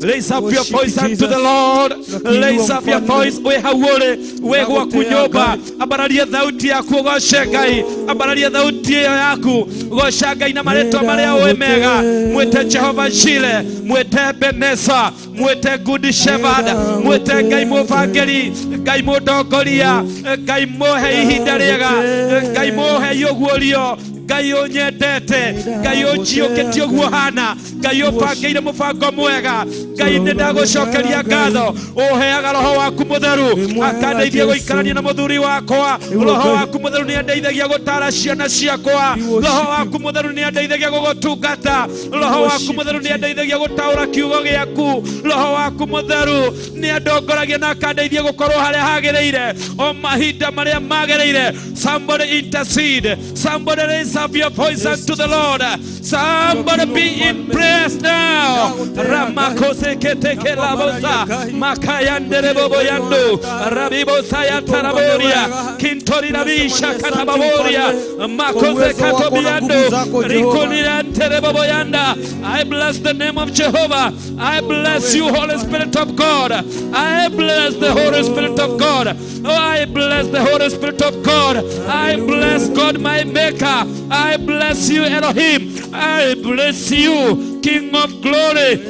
Raise up your Worship voice unto Jesus. the Lord. Raise up your Mfalme. voice. Wĩ hau ũrĩ, wĩ gwaku Nagũtĩĩa nyũmba, Ngai. ambararia thauti yaku ũgoce Ngai, ambararia thauti ĩyo yaku goca Ngai na marĩtwa marĩa ũĩ mega. Mwĩte Jehova Shile, mwĩte Ebeneza, mwĩte Good Shepherd, mwĩte Ngai mũbangĩri, Ngai mũndongoria, Ngai mũhe ihinda rĩega, Ngai mũhe ũguũrio, Ngai ũnyendete, Ngai ũnjiũkĩtie ũguo hana, Ngai ũbangĩire mũbango mwega, Ngai nĩ ndagũcokeria ngatho, ũheaga roho waku mũtheru akandeithia gũikarania na mũthuri wakwa, roho waku mũtheru nĩ andeithagia gũtara ciana ciakwa, roho waku mũtheru nĩ andeithagia gũgũtungata, roho waku mũtheru nĩ andeithagia gũtaũra kiugo gĩaku, roho waku mũtheru nĩ andongoragia na akandeithia gũkorwo harĩa hagĩrĩire o mahinda marĩa magĩrĩire. Somebody intercede, somebody raise up your voice unto the Lord, somebody be in prayers now. Ramakoseketekelabosa makayandereboboyando rabibosayataraboria kintorirabisha katababoria makosekatobiando rikonirantereboboyanda. I bless the name of Jehovah. I bless you, Holy Spirit of God. I bless the Holy Spirit of God. Oh, I bless the Holy Spirit of God. I bless God, my Maker. I bless you, Elohim. I bless you, King of glory.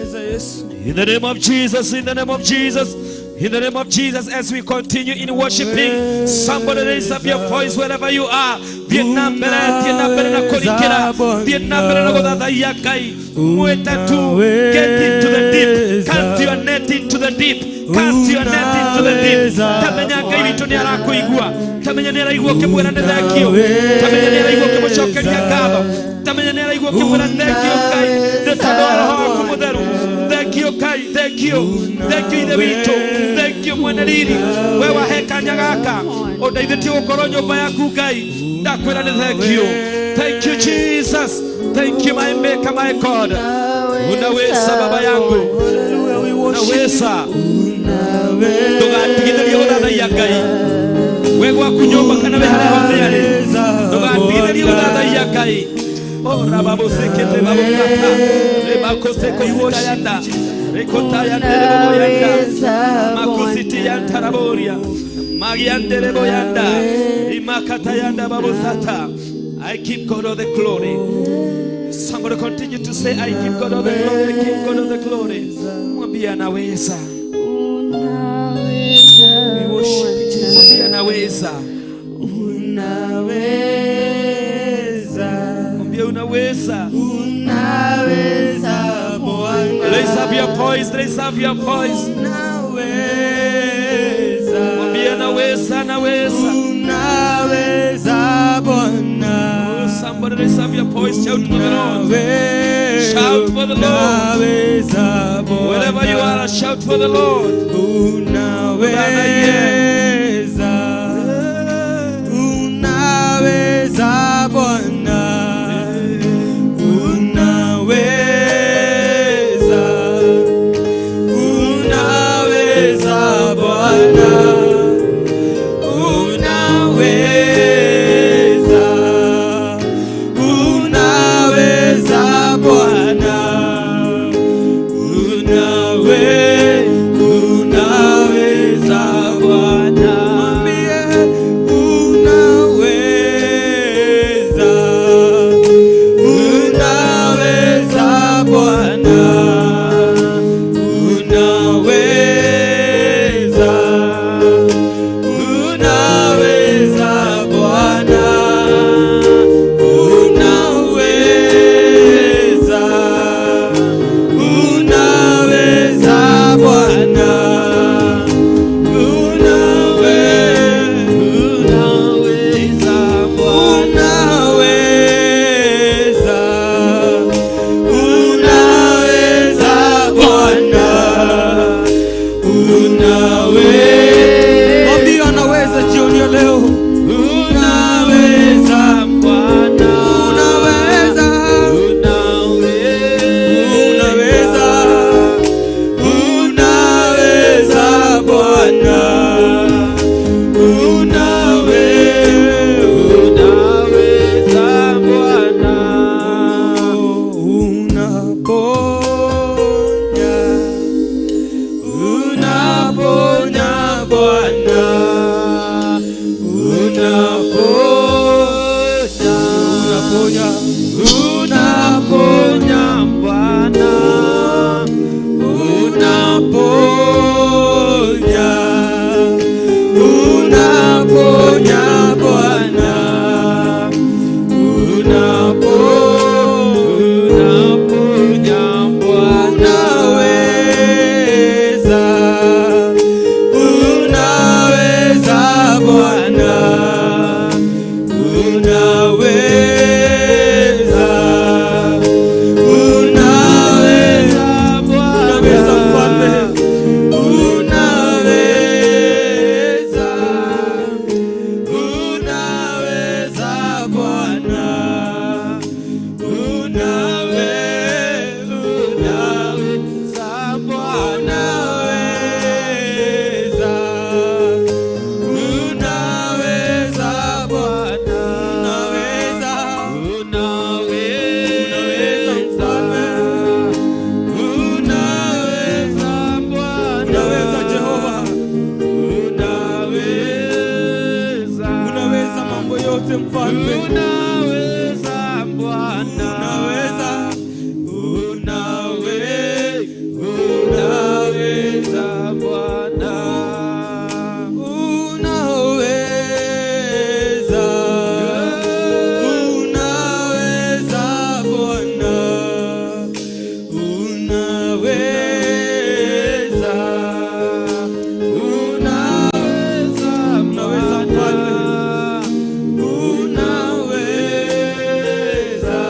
In the name of Jesus, in the name of Jesus, in the name of Jesus, as we continue in worshiping, somebody raise up your voice wherever you are. Thiĩ na mbere, thiĩ na mbere na kũringĩra, thiĩ na mbere na gũthathaiya Ngai. Mwĩte tu, get into the deep, cast your net into the deep, cast your net into the deep. Tamenya Ngai witũ nĩ arakũigua, tamenya nĩ araigua ũkĩmwĩra nĩ thank you, tamenya nĩ araigua ũkĩmũcokeria ngatho, tamenya nĩ araigua ũkĩmwĩra thank you Ngai nĩ tondũ wa roho waku mũtheru. Thank you Ngai, thank you, thank you ithe witũ, thank you mwene riri, we wahe kanya gaka ũndeithĩtie gũkorwo nyũmba yaku Ngai, ndakwĩra nĩ thank you, thank you Jesus, thank you my maker, my God. Unaweza baba yangu, unaweza, ndũgatigithĩrie gũthathaiya Ngai we gwaku nyũmba kana we harĩa hothe arĩ, ndũgatigithĩrie gũthathaiya Ngai. Oh, rababosekete babosata rebakosekosikayanda Rekotayandereboyanda. Makusitiyantaraboria. Magiandereboyanda. Imakatayanda babosata. I give God all the glory. Somebody continue to say, I give God all the glory, I give God all the glory. Mwambie anaweza. We worship you, Jesus. Mwambie anaweza. Unaweza. Mwambie unaweza. Unaweza Bwana. Raise up your voice, raise up your voice. Unaweza. Mwambie anaweza, anaweza. Unaweza Bwana. Oh, somebody raise up your voice, shout for the Lord. Shout for the Lord. Unaweza Bwana. Wherever you are, shout for the Lord. Unaweza. Unaweza Bwana. Unaweza. Unaweza Bwana. Unaweza. Unaweza Bwana. Unaweza Bwana. Mwambie unaweza. Unaweza Bwana. Unaweza. Unaweza Bwana. Unaweza. Unaweza Bwana. Unaweza Bwana. Unaweza. Unaweza Bwana. Unaweza. Mwambie anaweza jioni ya leo. Unaweza Bwana. Unaweza. Unaweza. Unaweza. Unaweza Bwana. Unaweza. Unaweza Bwana. Unaponya. Unaponya Bwana. Unaponya. Unaponya. Unaponya Bwana. Unaponya. Unaponya Bwana. Unaponya Bwana. Unaweza. Unaweza Bwana. Unaweza. Unaweza. Unaweza Mfalme. Unaweza. Unaweza Bwana. Unaweza Bwana. Unaweza. Unaweza Bwana. Unaweza. Unaweza Mfalme. Unaweza Bwana. Unaweza Jehova. Unaweza. Unaweza mambo yote Mfalme. Unaweza Bwana. Unaweza. Unaweza Bwana. Unaweza. Unaweza Bwana. Unaweza. Unaweza Unaweza Mfalme. Bwana. Unaweza.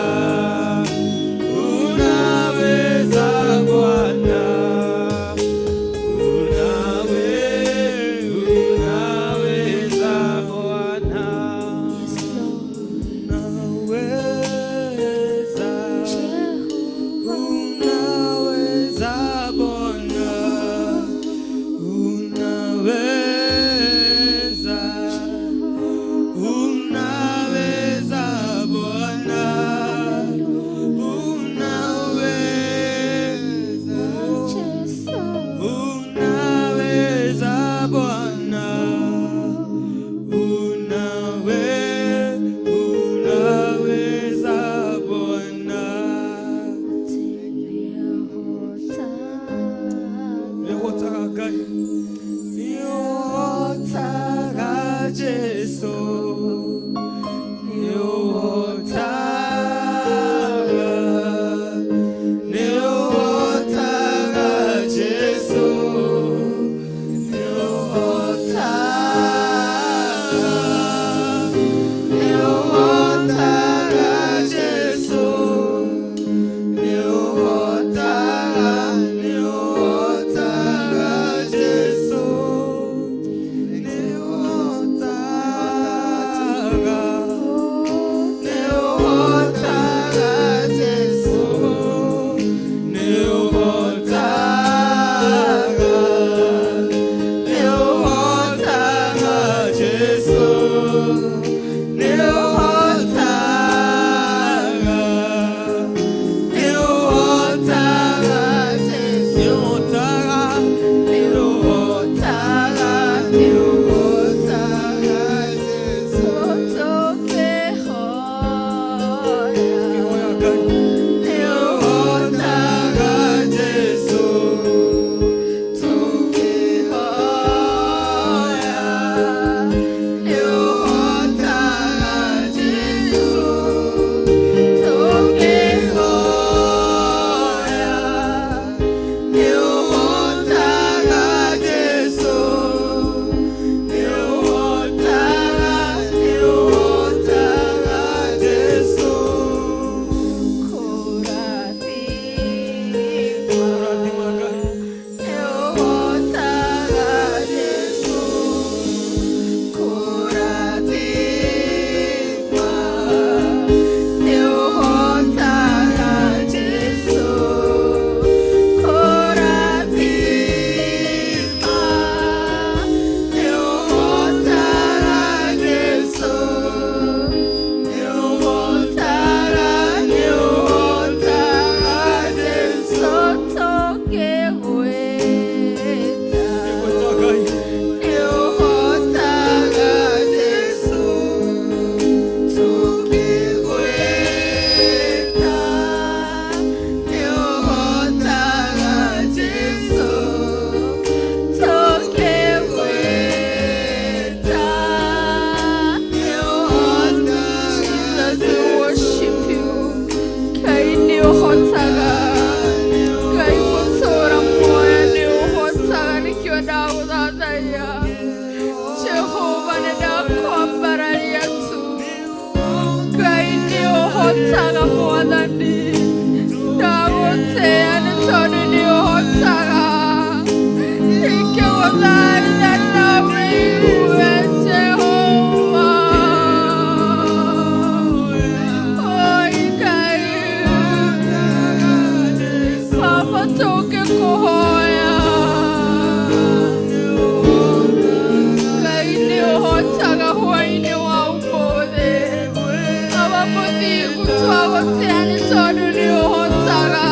Twagũtĩa nĩ tondũ nĩ ũhotaga.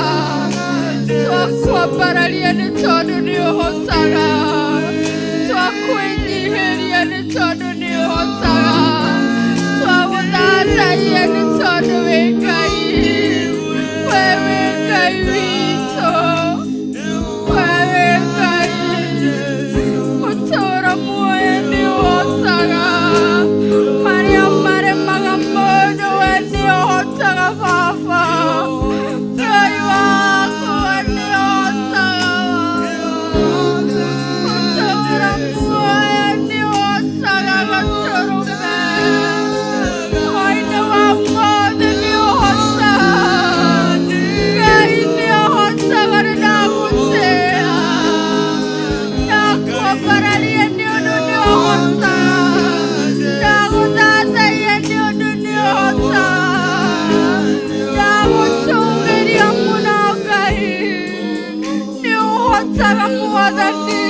Twakwambararia nĩ tondũ nĩ ũhotaga. Twakwĩnyihĩria nĩ tondũ nĩ ũhotaga. Twagũthathaia nĩ tondũ wĩ Ngai. We wĩ Ngai witũ. We wĩ Ngai. Mũtũũra muoyo nĩ ũhotaga. Marĩa maremaga mũndũ we nĩ ũhotaga baba. Ngai wakwa nĩ ũhotaga. Mũtũũra muoyo nĩ ũhotaga gatũrũme. Hwaĩ-inĩ wa ũmũthĩ nĩ ũhotaga. Ngai nĩ ũhotaga nĩ ndagũtĩa. Ndakwambararia nĩ ũndũ nĩ ũhotaga. Ndagũthathaia nĩ ũndũ nĩ ũhotaga. Ndagũtũũgĩria mũno Ngai. Nĩ ũhotaga Mwathani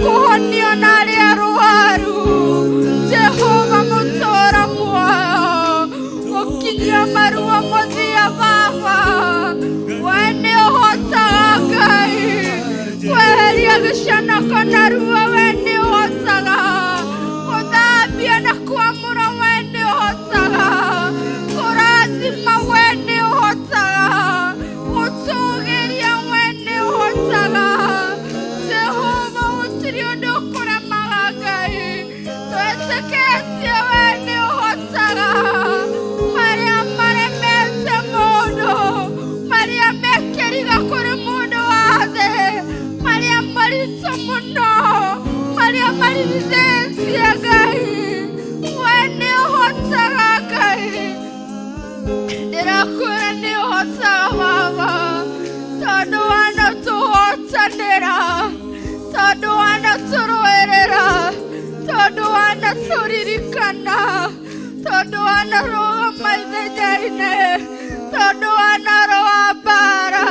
kũhonia na arĩa arwaru. Jehova mũtũũra muoyo gũkinyia maruo mũthia Baba. We nĩ ũhotaga Ngai kweheria gĩconoko na ruo. We nĩ ũhotaga gũthambia na kwamũra. We nĩ ũhotaga kũrathima. We nĩ ũhotaga gũtũũgĩria. We nĩ ũhotaga Jehova, gũtirĩ ũndũ ũkũremaga Ngai. Twĩtĩkĩtie we nĩ ũhotaga marĩa maremete mũndũ, marĩa mekĩriga kũrĩ mũndũ wa thĩ, marĩa maritũ mũno, marĩa maritithĩtie Ngai. We nĩ ũhotaga Ngai. Ndĩrakwĩra nĩ ũhotaga Baba, tondũ wanatũhotanĩra, tondũ wanatũrũĩrĩra, tondũ wanatũririkana, tondũ wanarũgama ithenya-inĩ, tondũ wanarũa mbara.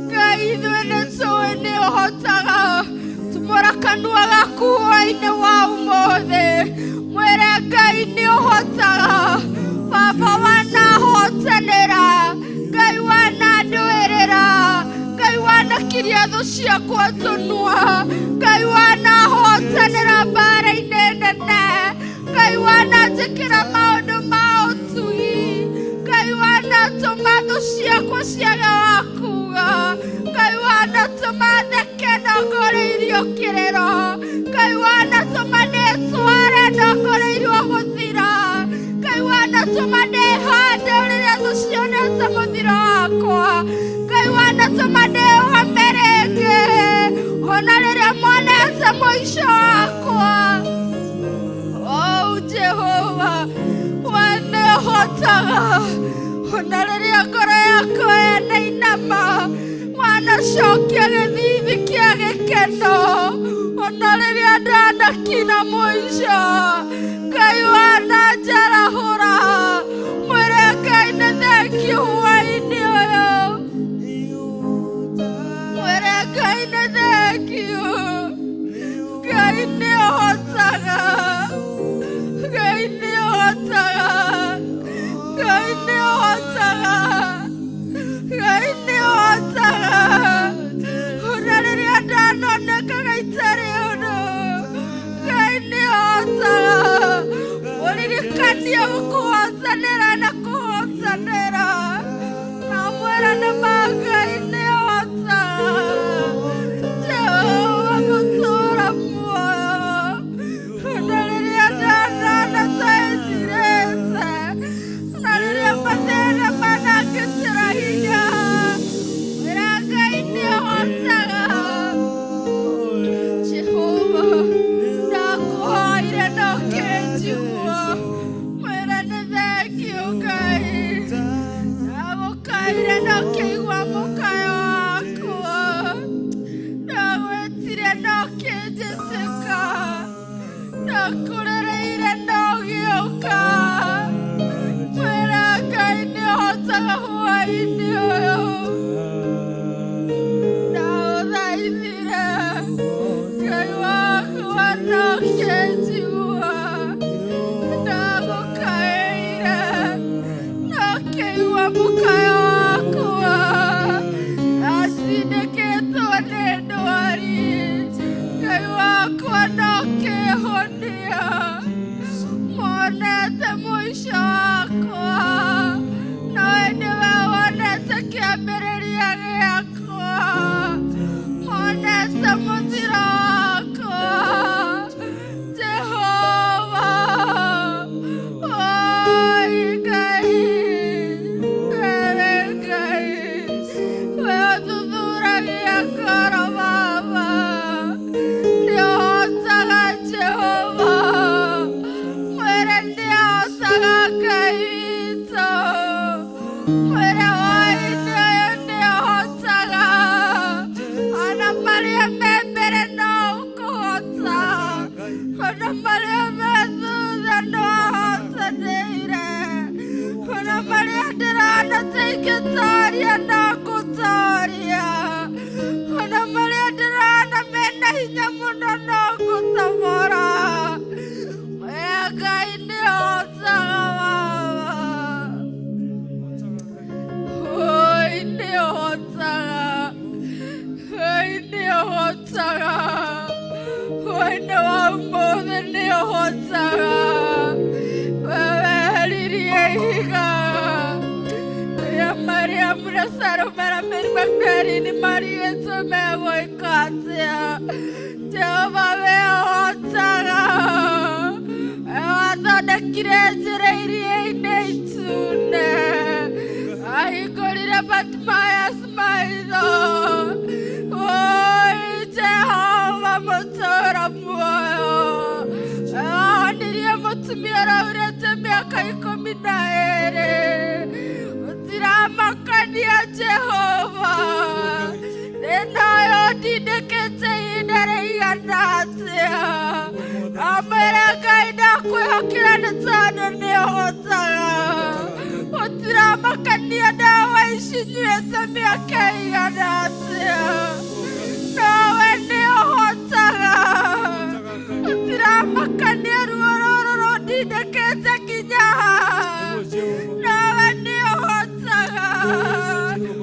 Ngai ithuĩ nĩ tũĩ nĩ ũhotaga. Tumũra kanua gaku hwaĩ-inĩ wa ũmũthĩ, mwĩre Ngai nĩ ũhotaga. Baba wanahotanĩra, Ngai wanandũĩrĩra, Ngai wanakiria thũ ciakwa tũnua, Ngai wanahotanĩra mbara-inĩ nene, Ngai wananjĩkĩra maũndũ ma ũtugi, Ngai wanatũma thũ ciakwa ciage wa kuga, Ngai wanatũma theke ndongoreirio kĩrĩro, Ngai wanatũma ndĩtware ndongoreirio gũthira, Ngai wanatũma ndĩhande rĩrĩa thũ cionete mũthiro wakwa, Ngai wanatũma ndĩhame rĩngĩ ona rĩrĩa monete mũico wakwa. Oh Jehova, we nĩ ũhotaga ona rĩrĩa ngoro yakwa yanainama, wanacokia gĩthithi kĩa gĩkeno ona rĩrĩa ndanakina mũico. Ngai wananjarahũra, mwĩre Ngai nĩ thengiũ hwaĩ-inĩ ũyũ, mwĩre Ngai nĩ thengiũ. Ngai nĩ ũhotaga, Ngai nĩ ũhotaga, Ngai nĩ ũhotaga, Ngai nĩ ũhotaga. Ona rĩrĩa ndanonekaga itarĩ ũndũ, Ngai nĩ ũhotaga. Mũririkanie gũkũhotanĩra na kũhotanĩra, na mwĩra nĩ ma Ngai nĩ ũhotaga. Jehova mũtũũra muoyo, ona rĩrĩa ndanona ta ĩthirĩte, na rĩrĩa mathĩna manangĩtĩra hinya, mwĩra Ngai nĩ ũhotaga. Jehova, ndakũhoire no kĩnjigua, mwĩra nĩ thengiũ Ngai. Ndagũkaire no kĩigua mũkayo wakwa, ndagwĩtire no kĩnjĩtĩka, ndakũrĩrĩire no gĩũka. Mwĩra Ngai nĩ ũhotaga hwaĩ-inĩ ũyũ. Ndagũthaithire Ngai wakwa no kĩnjigua, ndagũkaĩire no kĩigua. Wonete mũico wakwa, nowe nĩwe wonete kĩambĩrĩria gĩakwa, wonete mũthiro wakwa. Jehova, oi Ngai, wewe Ngai, we ũthuthuragia ngoro Baba, nĩũhotaga Jehova, mwĩre nĩũhotaga Ngai witũ, mwĩre hwaĩ-inĩ ũyũ nĩũhotaga, ona marĩa me mbere no ũkũhota, ona marĩa me thutha no ahotanĩire, ona marĩa ndĩrona ta ingĩtoria no ngũtoria, ona marĩa ndĩrona mena hinya mũno no ngũtomora. We Ngai nĩũhotaga Baba. Oi nĩũhotaga, Oi nĩũhotaga, hwaĩ-inĩ wa ũmũthĩ nĩũhotaga. We weheririe ihiga rĩrĩa Mariamu na Salome na Mary Magdalene marigĩtwo megwĩka atĩa. Jehova we ũhotaga, we wathondekire njĩra iria-inĩ itune, wahingũrire Bartimaeus maitho. Oi Jehova mũtũũra muoyo, we wahonirie mũtumia ũraurĩte mĩaka 12. Ũtiramakania Jehova, thĩna ũyũ ũndindĩkĩte ihinda rĩigana atĩa? Ndamwĩra Ngai ndakwĩhokera nĩ tondũ nĩũhotaga. Ũtiramakania ndawa ici nyuĩte mĩaka ĩigana atĩa? Nowe nĩũhotaga. Ũtiramakania ruo rũrũ rũndindĩkĩte nginya haha. Nowe nĩũhotaga.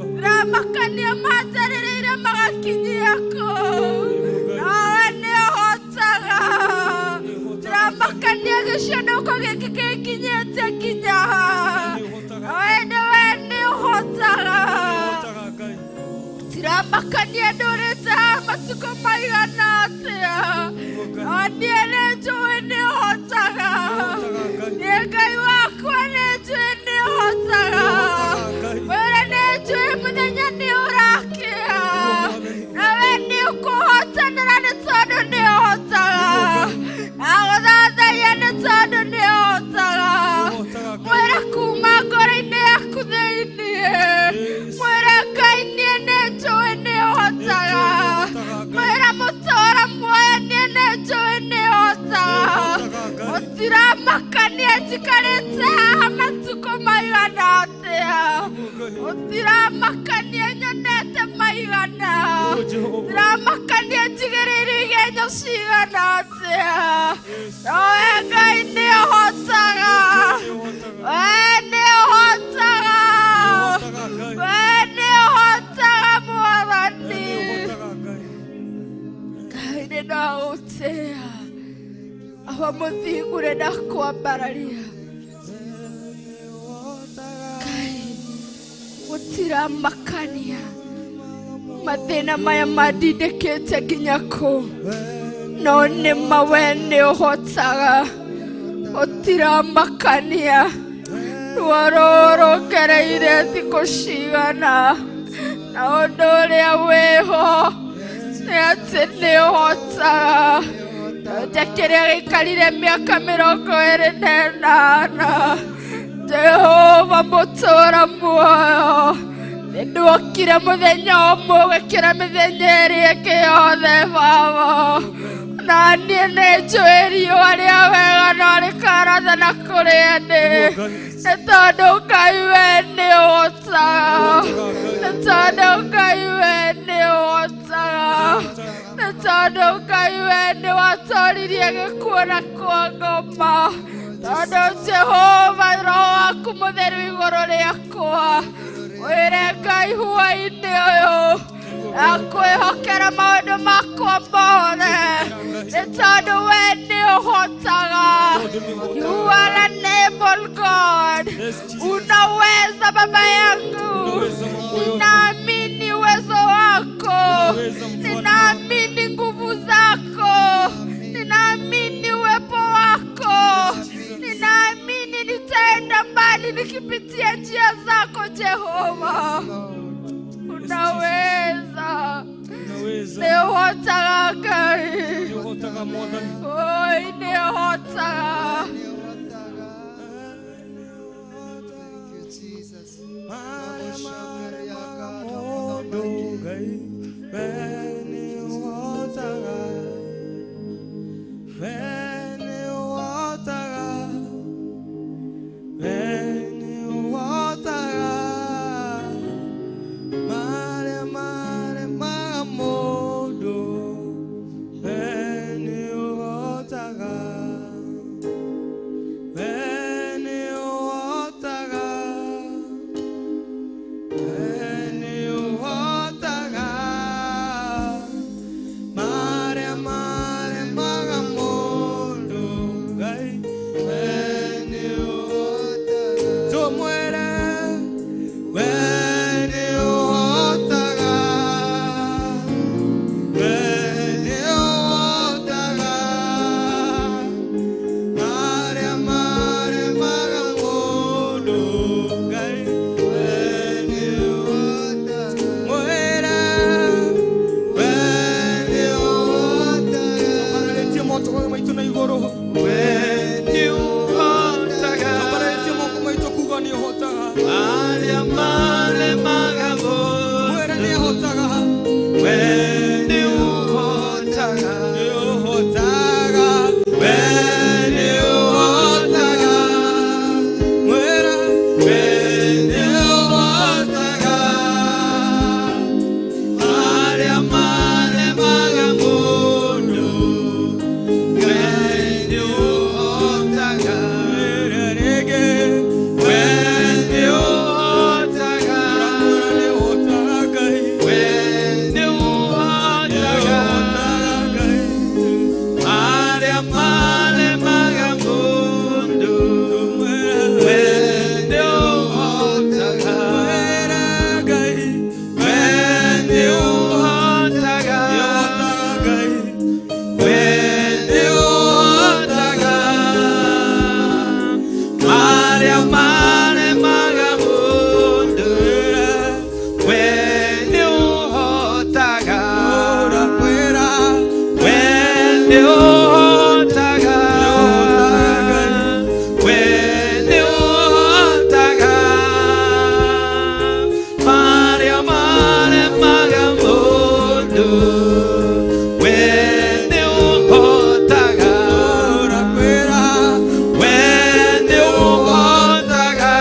Ũtiramakania manjarĩrĩire magakinyia kũ. Nowe nĩũhotaga. Ũtiramakania gĩconoko gĩkĩ gĩkinyĩte nginya haha. Nowe nĩwe nĩũhotaga. Ũtiramakania ndũrĩte haha matukũ maigana atĩa. No niĩ nĩnjũĩ nĩũhotaga. Niĩ Ngai wakwa nĩnjũĩ nĩũhotaga. Mwĩre nĩnjũĩ mũthenya nĩũrakĩa. Nawe nĩũkũhotanĩra nĩ tondũ nĩũhotaga. Ndagũthathaiya nĩ tondũ nĩũhotaga. Mwĩre kuma ngoro-inĩ yaku thĩiniĩ. Mwĩre Ngai niĩ nĩnjũĩ nĩũhotaga. Mwĩre mũtũũra muoyo niĩ nĩnjũĩ nĩũhotaga. Ũtiramakania njikarĩte haha matukũ maigana atĩa. Ũtiramakania nyonete maigana. Ũtiramakania njigĩrĩire igenyo cigana atĩa. Nowe Ngai nĩũhotaga. We nĩũhotaga. We nĩũhotaga Mwathani. Ngai nĩndagũtĩĩa. Awa mũthingu nĩndakwambararia. Ngai gũtiramakania mathĩna maya mandindĩkĩte nginya kũ, no nĩma we nĩũhotaga. Ũtiramakania ruo rũrũ ngereire thikũ cigana, na ũndũ ũrĩa wĩho nĩ atĩ nĩũhotaga. Nja kĩrĩa gĩikarire mĩaka 28, Jehova mũtũũra muoyo, nĩndokire mũthenya ũmwe gũkĩra mĩthenya ĩrĩa ĩngĩ yothe Baba. Na niĩ nĩnjũĩ riũa rĩa wega no rĩkaratha na kũrĩa ndĩ, nĩ tondũ Ngai we nĩũhotaga. Nĩ tondũ Ngai we nĩũhotaga. Nĩ tondũ Ngai we nĩwatoririe gĩkuũ na kwa ngoma. Tondũ Jehova roho waku mũtheru igũrũ rĩakwa. Wĩre Ngai hwaĩ-inĩ ũyũ, Nakwĩhokera maũndũ makwa mothe nĩ tondũ we nĩ ũhotaga. You are an able God. Unaweza baba yangu. Ninaamini uwezo wako. Ninaamini nguvu zako. Ninaamini uwepo wako. Ninaamini nitaenda mbali nikipitia njia zako Jehova. Unaweza. Unaweza. Nĩũhotaga Ngai. Nĩũhotaga Mwathani. Oi, nĩũhotaga. Thank you, Jesus. Mũndũ Ngai, we nĩũhotaga. We nĩũhotaga. We nĩũhotaga. Marĩa maremaga mũndũ, we nĩũhotaga. We nĩũhotaga. Nĩũhotaga marĩa maremaga mũndũ, Ngai, we nĩũhotaga. Tũmwĩre, we nĩũhotaga, we nĩũhotaga marĩa maremaga mũndũ, Ngai, we nĩũhotaga. Mwĩre, we nĩũhotaga. Tũmbararĩtie moko maitũ na igũrũ. We nĩũhotaga. Tũmbararĩtie moko maitũ kuga nĩũhotaga. Arĩa maremaga mũndũ. Mwĩre nĩũhotaga. We nĩũhotaga. Nĩũhotaga. We nĩũhotaga. Mwĩre, We nĩũhotaga. Arĩa maremaga mũndũ. We nĩũhotaga. Mwĩre rĩngĩ. We nĩũhotaga. Mwĩre nĩũhotaga Ngai. We nĩũhotaga. Nĩũhotaga Ngai. Arĩa maremaga mũndũ. We nĩũhotaga. Mwĩre Ngai. We nĩũhotaga. Nĩũhotaga Ngai. We nĩũhotaga. Arĩa maremaga mũndũ. We nĩũhotaga. Ũrakwĩra. We nĩũhotaga. We nĩũhotaga. Marĩa maremaga mũndũ. We nĩũhotaga. Ũrakwĩra. We nĩũhotaga.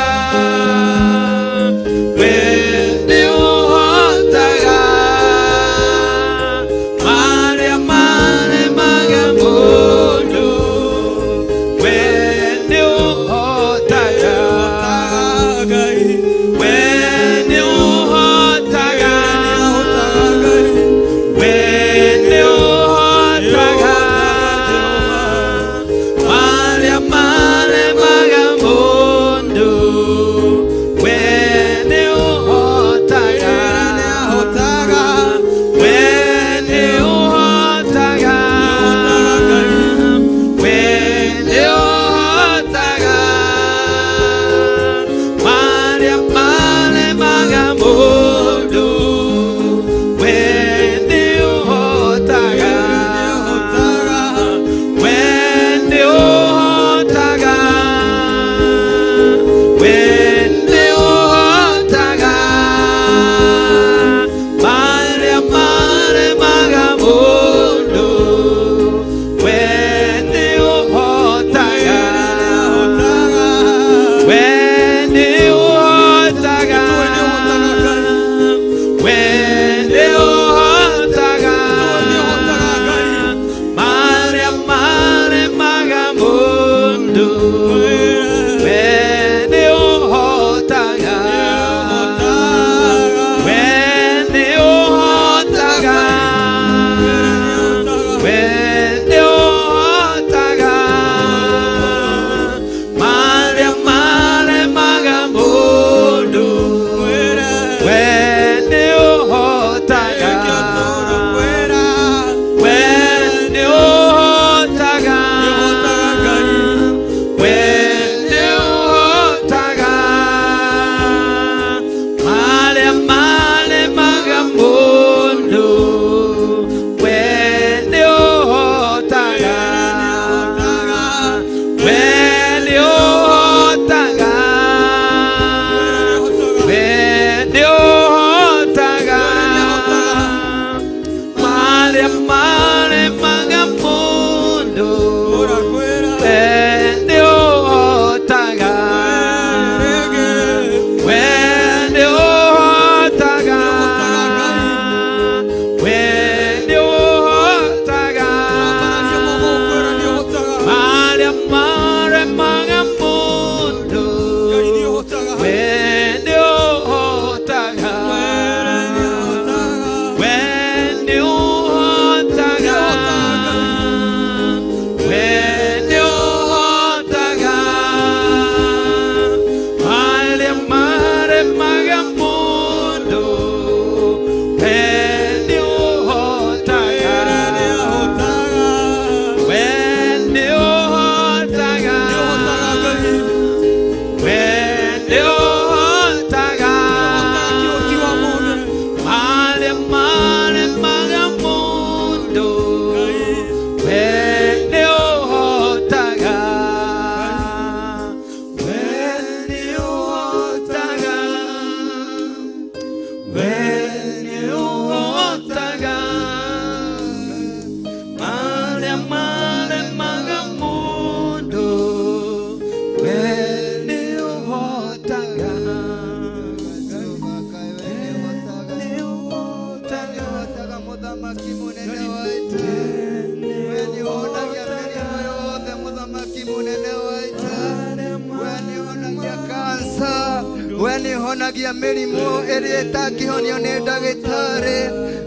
We nĩ ũhonagia mĩrimũ ĩrĩa ĩtangĩhonio nĩ ndagĩtarĩ,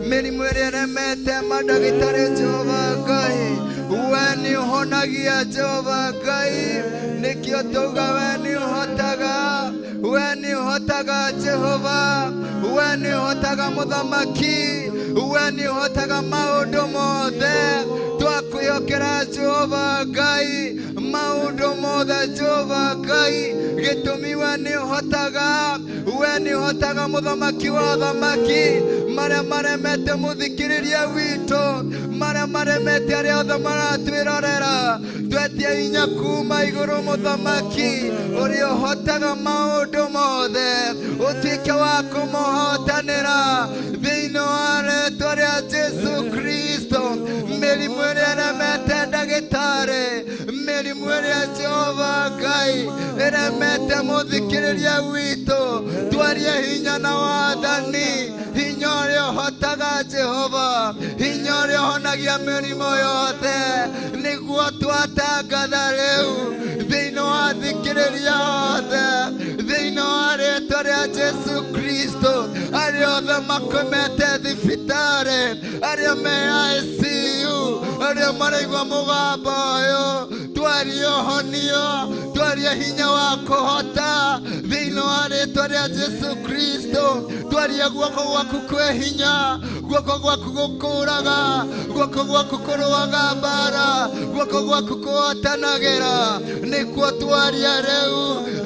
mĩrimũ ĩrĩa ĩremete mandagĩtarĩ Jehova Ngai. We nĩ ũhonagia Jehova Ngai, nĩkĩo tauga we nĩ ũhotaga, we nĩ ũhotaga Jehova, we nĩ ũhotaga mũthamaki, we nĩ ũhotaga maũndũ mothe. Twakwĩhokera Jehova Ngai maũndũ mothe Jehova Ngai, gĩtũmi we nĩ ũhotaga, we nĩ ũhotaga mũthamaki wa athamaki, marĩa maremete mũthikĩrĩria witũ, marĩa maremete arĩa othe maratwĩrorera. Twetie hinya kuma igũrũ mũthamaki ũrĩa ũhotaga maũndũ mothe, ũtuĩke wa kũmũhotanĩra thĩinĩ wa rĩtwa rĩa Jesu Kristo. Mĩrimũ ĩrĩa ĩremete ndagĩtarĩ, mĩrimũ ĩrĩa Jehova Ngai ĩremete mũthikĩrĩria witũ, twarie hinya na wathani, hinya ũrĩa ũhotaga Jehova, hinya ũrĩa ũhonagia mĩrimũ yothe, nĩguo twatangatha rĩu thĩinĩ wa thikĩrĩria othe, thĩinĩ wa rĩtwa rĩa Jesu Kristo. Arĩa othe makomete thibitarĩ, arĩa me ICU, arĩa maraigua mũgambo ũyũ, twarie ũhonio, twarie hinya wa kũhota thĩinĩ wa rĩtwa rĩa Jesu Kristo. Twarie guoko gwaku kwĩ hinya, guoko gwaku gũkũraga, guoko gwaku kũrũaga mbara, guoko gwaku kũhotanagĩra, nĩkuo twaria rĩu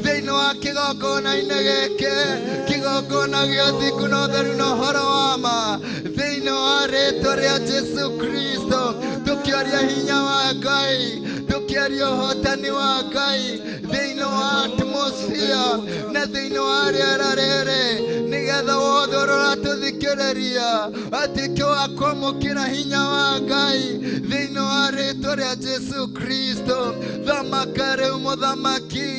thĩinĩ wa kĩgongona-inĩ gĩkĩ, kĩgongona gĩa ũthingu na ũtheru na ũhoro wa ma, thĩinĩ wa rĩtwa rĩa Jesu Kristo. Tũkĩaria hinya wa Ngai, tũkĩaria ũhotani wa Ngai thĩinĩ wa atmosphere na thĩinĩ wa rĩera rĩrĩ, nĩgetha wothe ũrĩa ũratũthikĩrĩria atuĩke wa kwamũkĩra hinya wa Ngai thĩinĩ wa rĩtwa rĩa Jesu Kristo. Thamaka rĩu mũthamaki,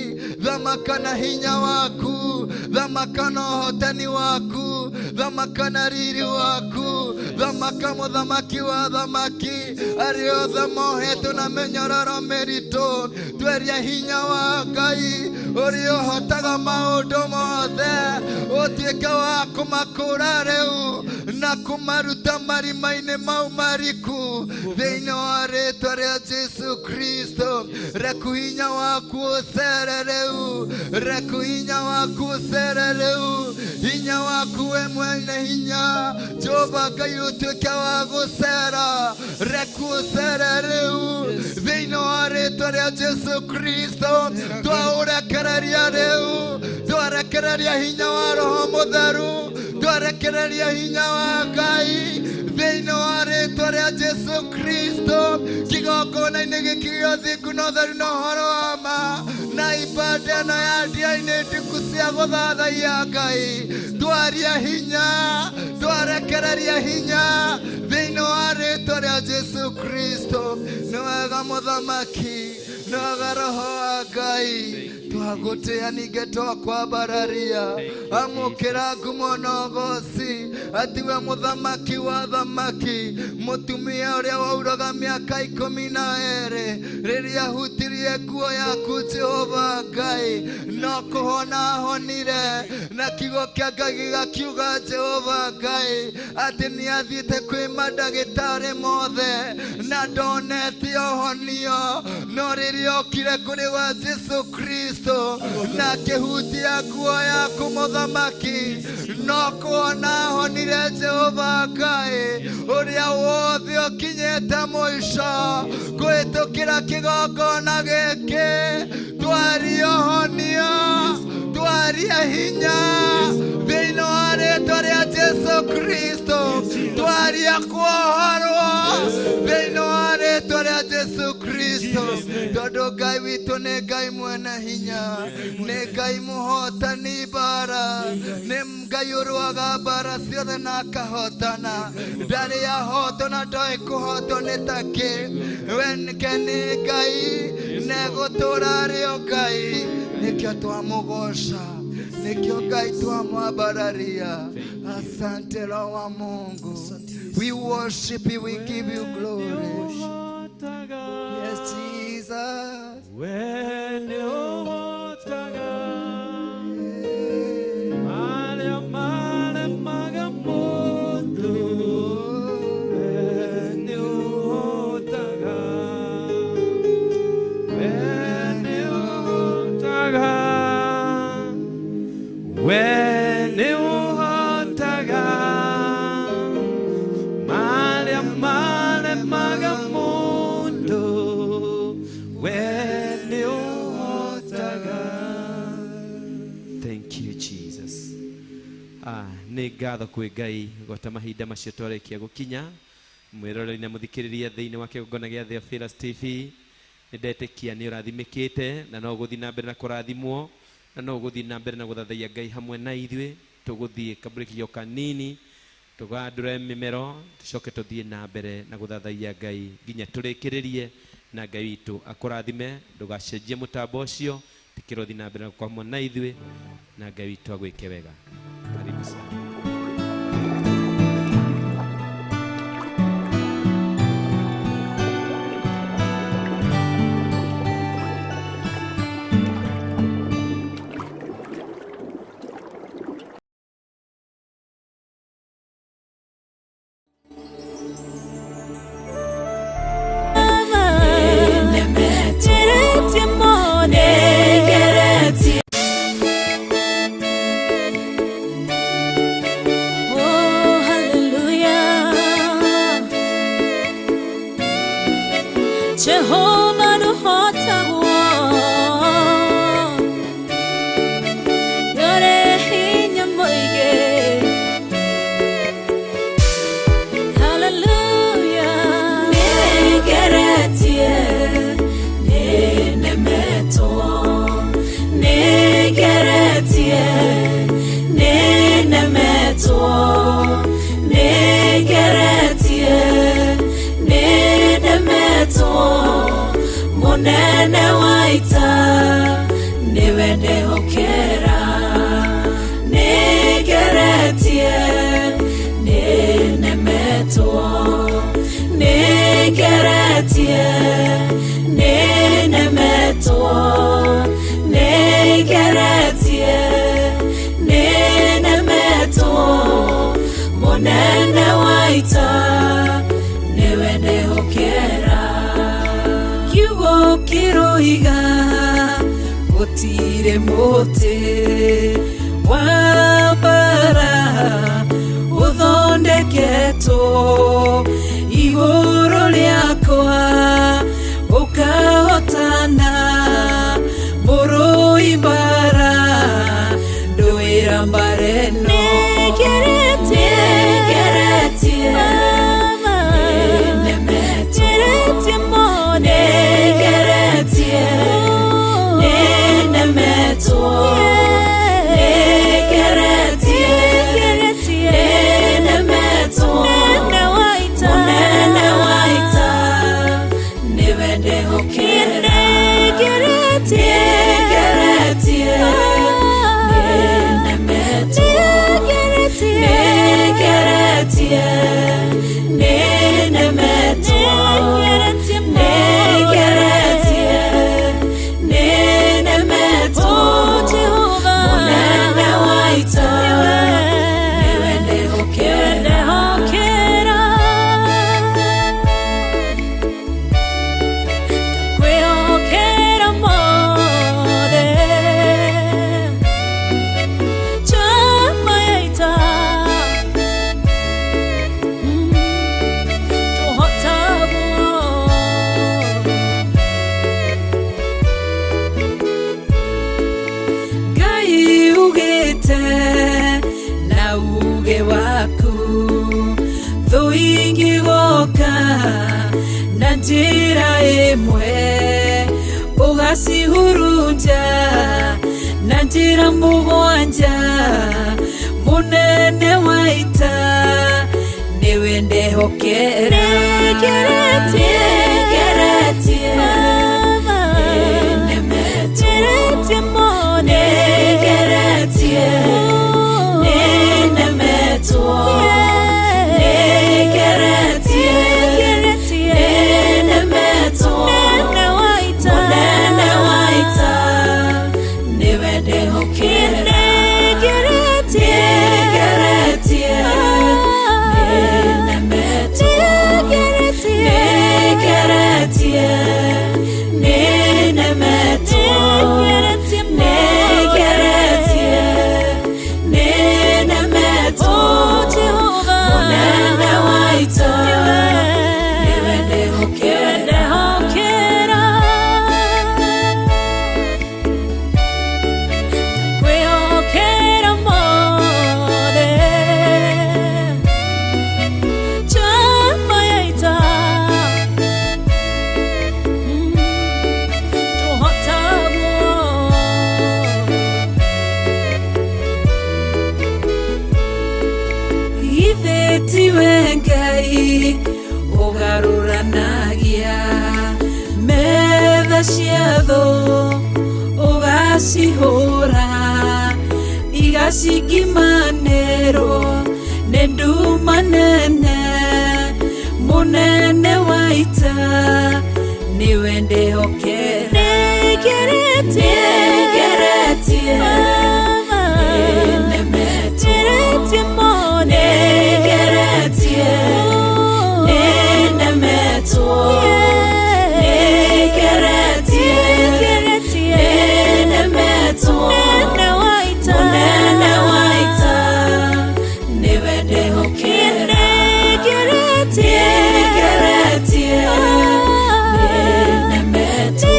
thamaka na hinya waku, thamaka na ũhotani waku, thamaka na riri waku, thamaka mũthamaki wa athamaki, arĩa othe mohetwo na mĩnyororo mĩritũ. Tweria hinya wa Ngai ũrĩa ũhotaga maũndũ mothe, ũtuĩke wa kũmakũra rĩu na kũmaruta marima-inĩ mau mariku thĩinĩ wa rĩtwa rĩa Jesu Kristo. Reku hinya waku ũcere rĩu, reku hinya waku ũcere rĩu, hinya waku we mwene hinya Jehova Ngai ũtuĩke wa gũcera, reku ũcere rĩu thĩinĩ wa rĩtwa rĩa Jesu Kristo. Twaũrekereria rĩu, twarekereria hinya wa Roho Mũtheru, twarekereria hinya wa Ngai thĩinĩ wa rĩtwa rĩa Jesu Kristo. Kĩgongona-inĩ gĩkĩ gĩa ũthingu na ũtheru na ũhoro wa ma, na ibanda ĩno ya ndia-inĩ ndiku cia gũthathaiya Ngai, twaria hinya, twarekereria hinya thĩinĩ wa rĩtwa rĩa Jesu Kristo. Nĩ wega mũthamaki, nĩ wega Roho wa Ngai, twagũtĩa ningĩ twakwambararia, amũkĩra ngumo na ũgoci, atiwe mũthamaki wa athamaki, mũtumia ũrĩa wauraga mĩaka 12 rĩrĩa ahutirie nguo yaku Jehova Ngai, no kũhona ahonire, na kiugo kĩa Ngai gĩgakiuga Jehova Ngai atĩ nĩ athiĩte kwĩ mandagĩtarĩ mothe na ndonete ũhonio, no rĩrĩa okire kũrĩ wa Jesu Kristo na akĩhutia nguo yaku mũthamaki, no kũhona ahonire Jehova Ngai, ũrĩa wothe ũkinyĩte mũico kũhĩtũkĩra kĩgongona gĩkĩ, twarie ũhonio, twarie hinya thĩinĩ wa rĩtwa rĩa Jesu Kristo, twarie kuohorwo thĩinĩ wa rĩtwa rĩa Jesu Kristo. Tondũ Ngai witũ nĩ Ngai mwene hinya, nĩ Ngai mũhotani mbara, nĩ Ngai ũrũaga mbara ciothe na akahotana, ndarĩ ahotwo na ndoĩ kũhotwo nĩ takĩ. We nĩke nĩ Ngai negũtũra arĩ o Ngai, nĩkĩo twamũgoca, nĩkĩo Ngai twamwambararia. Asante Roho wa Mungu, we worship you, we give you glory. Yes, Jesus. We nĩ ũhotaga. Yes. We nĩ ũhotaga marĩa maremaga mũndũ, we nĩ ũhotaga. Thank you, Jesus. Nĩ ngatho kwĩ Ngai gwata mahinda macio twarĩkia gũkinya mwĩroreri na mũthikĩrĩria thĩinĩ wa kĩgongona gĩa Theophilus TV. Nĩ ndetĩkia nĩ ũrathimĩkĩte na no ũgũthiĩ na mbere na kũrathimwo na no ũgũthiĩ na mbere na gũthathaiya Ngai hamwe na ithuĩ. Tũgũthiĩ kabreki kanini tũgandũre mĩmero tũcoke tũthiĩ na mbere na gũthathaiya Ngai nginya tũrĩkĩrĩrie na Ngai witũ akũrathime. Ndũgacenjie mũtambo ũcio, tikĩrothiĩ na mbere na gũkorwo hamwe na ithuĩ na Ngai witũ agwĩke wega. Karibu sana. Jehovah nuhotagwo Yore hinya moige. Hallelujah. Nigeretie ninemetwo, nigeretie ninemetwo, nigeretie ninemetwo. Munene wa ita niwe ndehokera, nigeretie ninemetwo, nigeretie ninemetwo, nigeretie ninemetwo. Munene wa ita niwe ndehokera. Kiugo kĩroiga gũtirĩ mũtĩ wa mbara ũthondeketwo igũrũ rĩakwa ũkahotana mũrũi mbara ndũĩra mbara ĩno. Nigeretie ninemetwo, ninemetwo, nigeretie ninemetwo. Munene wa ita niwe ndehokera, nigeretie ninemetwo, nigeretie ninemetwo, nigeretie ninemetwo. Munene wa ita niwe ndehokera. Kwĩhokera mothe chama ya ita tũhotagwo. Ngai ugĩte na uge waku thũ ingĩgoka na njĩra ĩmwe ũgacihurunja na njĩra mũgwanja. Mũnene wa ita nĩwe ndehokera. Nigeretie nigeretie ninemetwo, nigeretie ninemetwo. Munene wa ita niwe ndehokera, nigeretie ninemetwo, nigeretie ninemetwo, nigeretie Ũgarũranagia metha cia thũ ũgacihũra igacingimanĩrwo nĩ nduma nene mũnene wa ita nĩwe ndĩhokera nĩngeretie nĩnemetwo nĩngeretie nĩnemetwo nĩngeretie nĩnemetwo mũnene wa ita nĩwe ndĩhokera nĩngeretie nĩnemetwo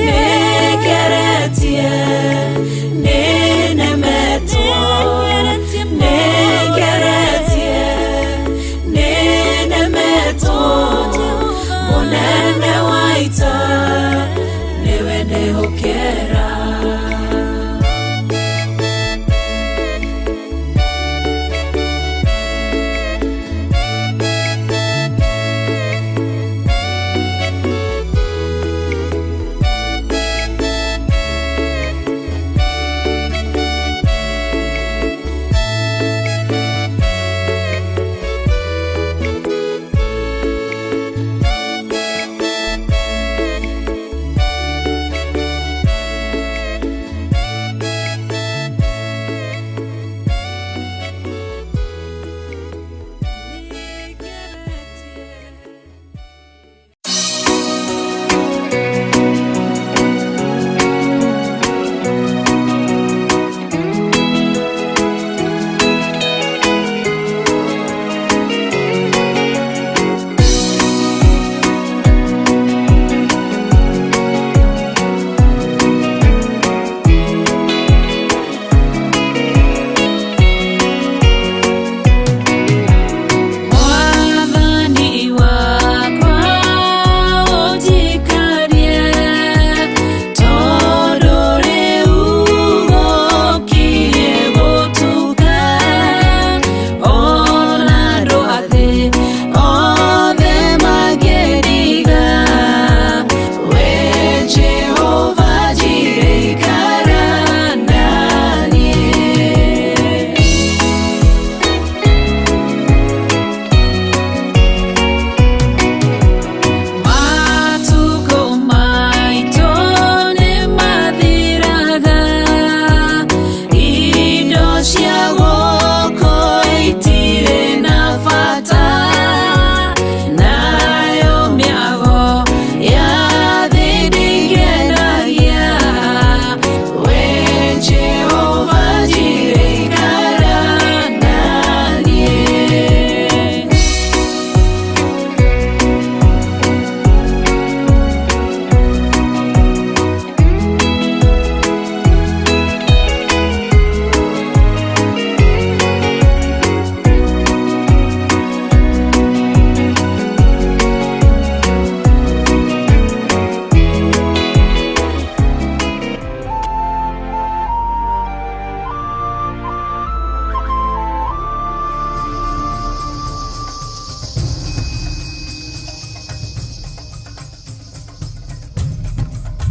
nĩngeretie nĩnemetwo nĩngeretie nĩnemetwo mũnene wa ita nĩwe ndĩhokera.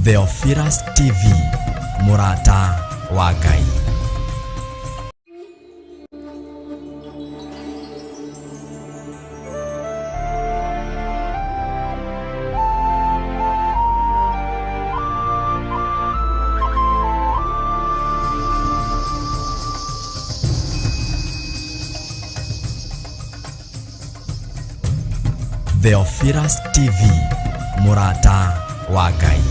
Theophilus TV, mũrata wa Ngai. Theophilus TV, mũrata wa Ngai.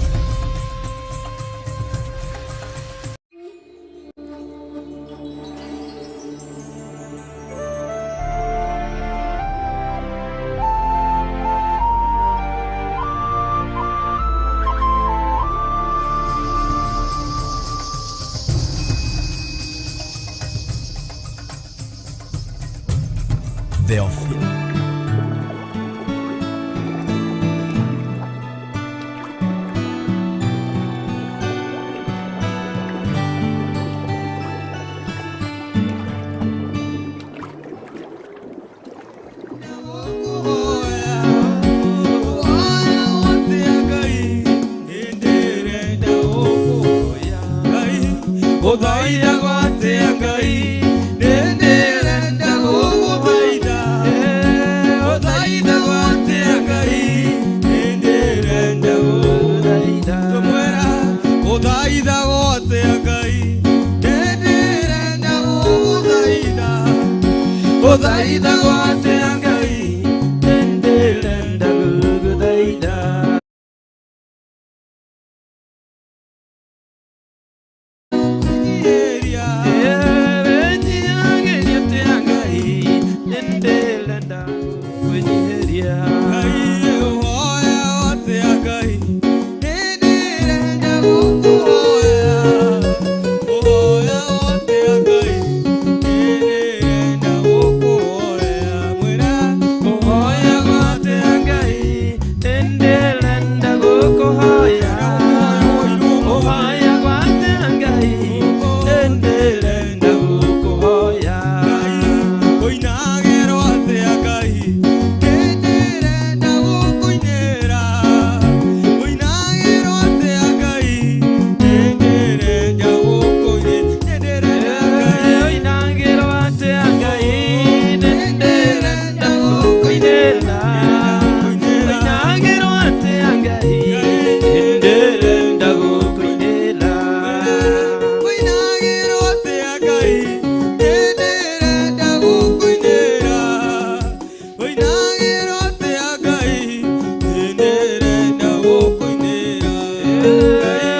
Theophilus. Ũthaithagwo atĩa Ngai nĩndĩrenda gũgũthaitha Ũthaithagwo atĩa Ngai nĩndĩrenda gũgũthaitha Tũmwĩra ũthaithagwo atĩa Ngai nĩndĩrenda gũgũthaitha Ũthaithagwo atĩa Ngai nĩndĩrenda gũgũthaitha Kwĩnyihĩria Wenyiagĩria atĩa Ngai nĩndĩrenda kwĩnyihĩria Ngai ũhoya atĩa Ngai nĩndĩrenda gũkũhoya Ũhoya atĩa Ngai nĩndĩrenda gũkũhoya Mwĩra Ũhoyagwo atĩa Ngai nĩndĩrenda gũkũhoya Ũhoyagwo atĩa Ngai nĩndĩrenda gũkũhoya Ũinagĩrwo atĩa Ngai nĩndĩrenda gũkũinĩra Ũinagĩrwo atĩa Ngai nĩndĩrenda gũkũinĩra Nĩndĩrenda Ngai Ũinagĩrwo atĩa Ngai nĩndĩrenda gũkũinĩra Ũinagĩrwo atĩa Ngai nĩndĩrenda gũkũinĩra Ũinagĩrwo atĩa Ngai nĩndĩrenda gũkũinĩra Ũinagĩrwo atĩa Ngai nĩndĩrenda gũkũinĩra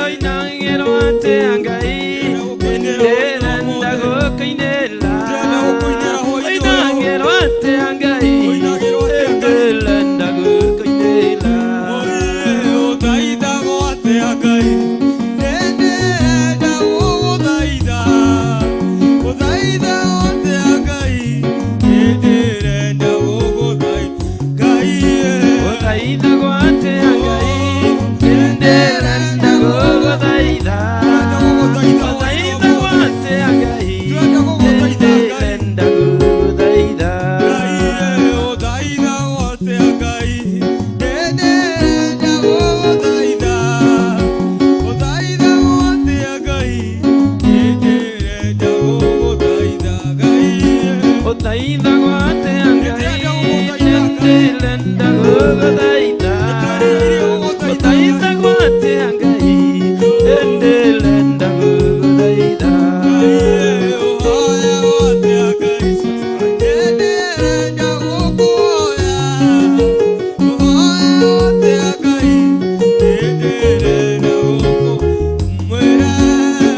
Ũinagĩrwo atĩa Ngai nĩndĩrenda gũkũinĩra Ũinagĩrwo atĩa Ngai nĩndĩrenda gũkũinĩra Ũthaithagwo atĩa Ngai nĩndĩrenda gũgũthaitha Ũthaithagwo atĩa Ngai nĩndĩrenda gũgũthaitha Ngai Ũthaithagwo atĩa Ngai nĩndĩrenda gũgũthaitha Ũthaithagwo atĩa Ngai nĩndĩrenda gũgũthaitha Ũthaithagwo atĩa Ngai nĩndĩrenda gũgũthaitha Ũthaithagwo atĩa Ngai nĩndĩrenda gũgũthaitha Ngai Ũthaithagwo atĩa Ngai nĩndĩrenda gũgũthaitha Ũthaithagwo atĩa Ngai nĩndĩrenda gũgũthaitha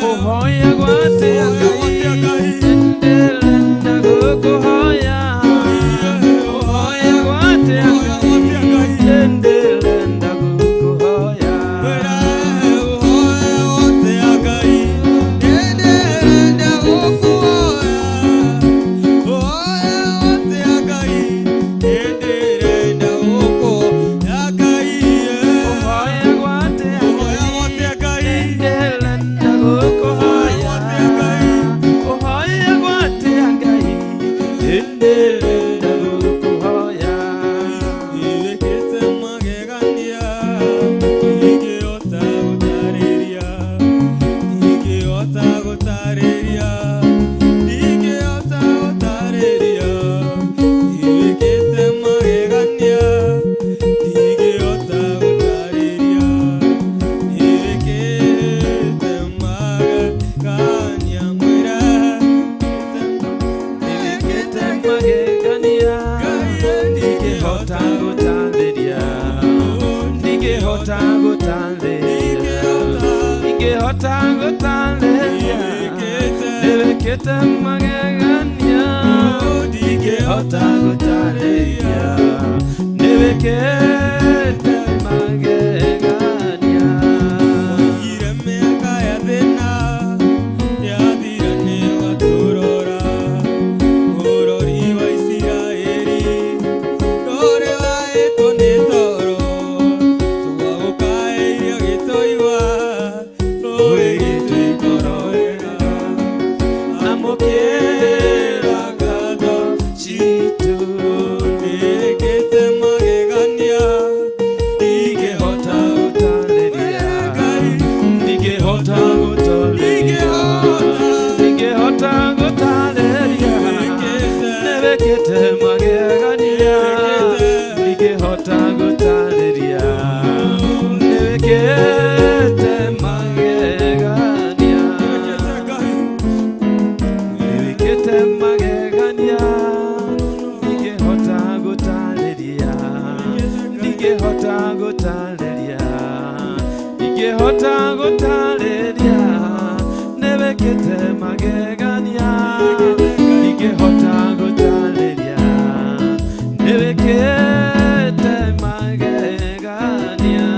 Ũhoyagwo atĩa Ngai nĩndĩrenda gũkũhoya Ũhoyagwo atĩa Ngai nĩndĩrenda gũkũhoya Ũhoyagwo atĩa Ngai nĩndĩrenda gũkũhoya Ũhoyagwo atĩa Ngai nĩndĩrenda gũkũhoya Iwĩkĩte magegania ingĩhota gũtarĩria ingĩhota gũtarĩria ingĩhota gũtarĩria Iwĩkĩte magegania ingĩhota gũtarĩria Iwĩkĩte magegania mwĩra Nĩwĩkĩte magegania ndingĩhota gũtarĩria ndingĩhota gũtarĩria ndingĩhota gũtarĩria nĩwĩkĩte magegania ndingĩhota gũtarĩria nĩwĩkĩte magegania Oigire mĩaka ya thĩna yathira nĩũgatũrora Mũrori wa Isiraeli ndũrĩ waĩtwo nĩ toro Twagũkaĩire ũgĩtũigua ũgĩgĩtũikoro wega Amũkĩra ngatho citũ nĩĩkĩte magegania Nĩwĩkĩte magegania ndingĩhota gũtarĩria ndingĩhota gũtarĩria ndingĩhota gũtarĩria nĩwĩkĩte magegania ndingĩhota gũtarĩria nĩwĩkĩte magegania.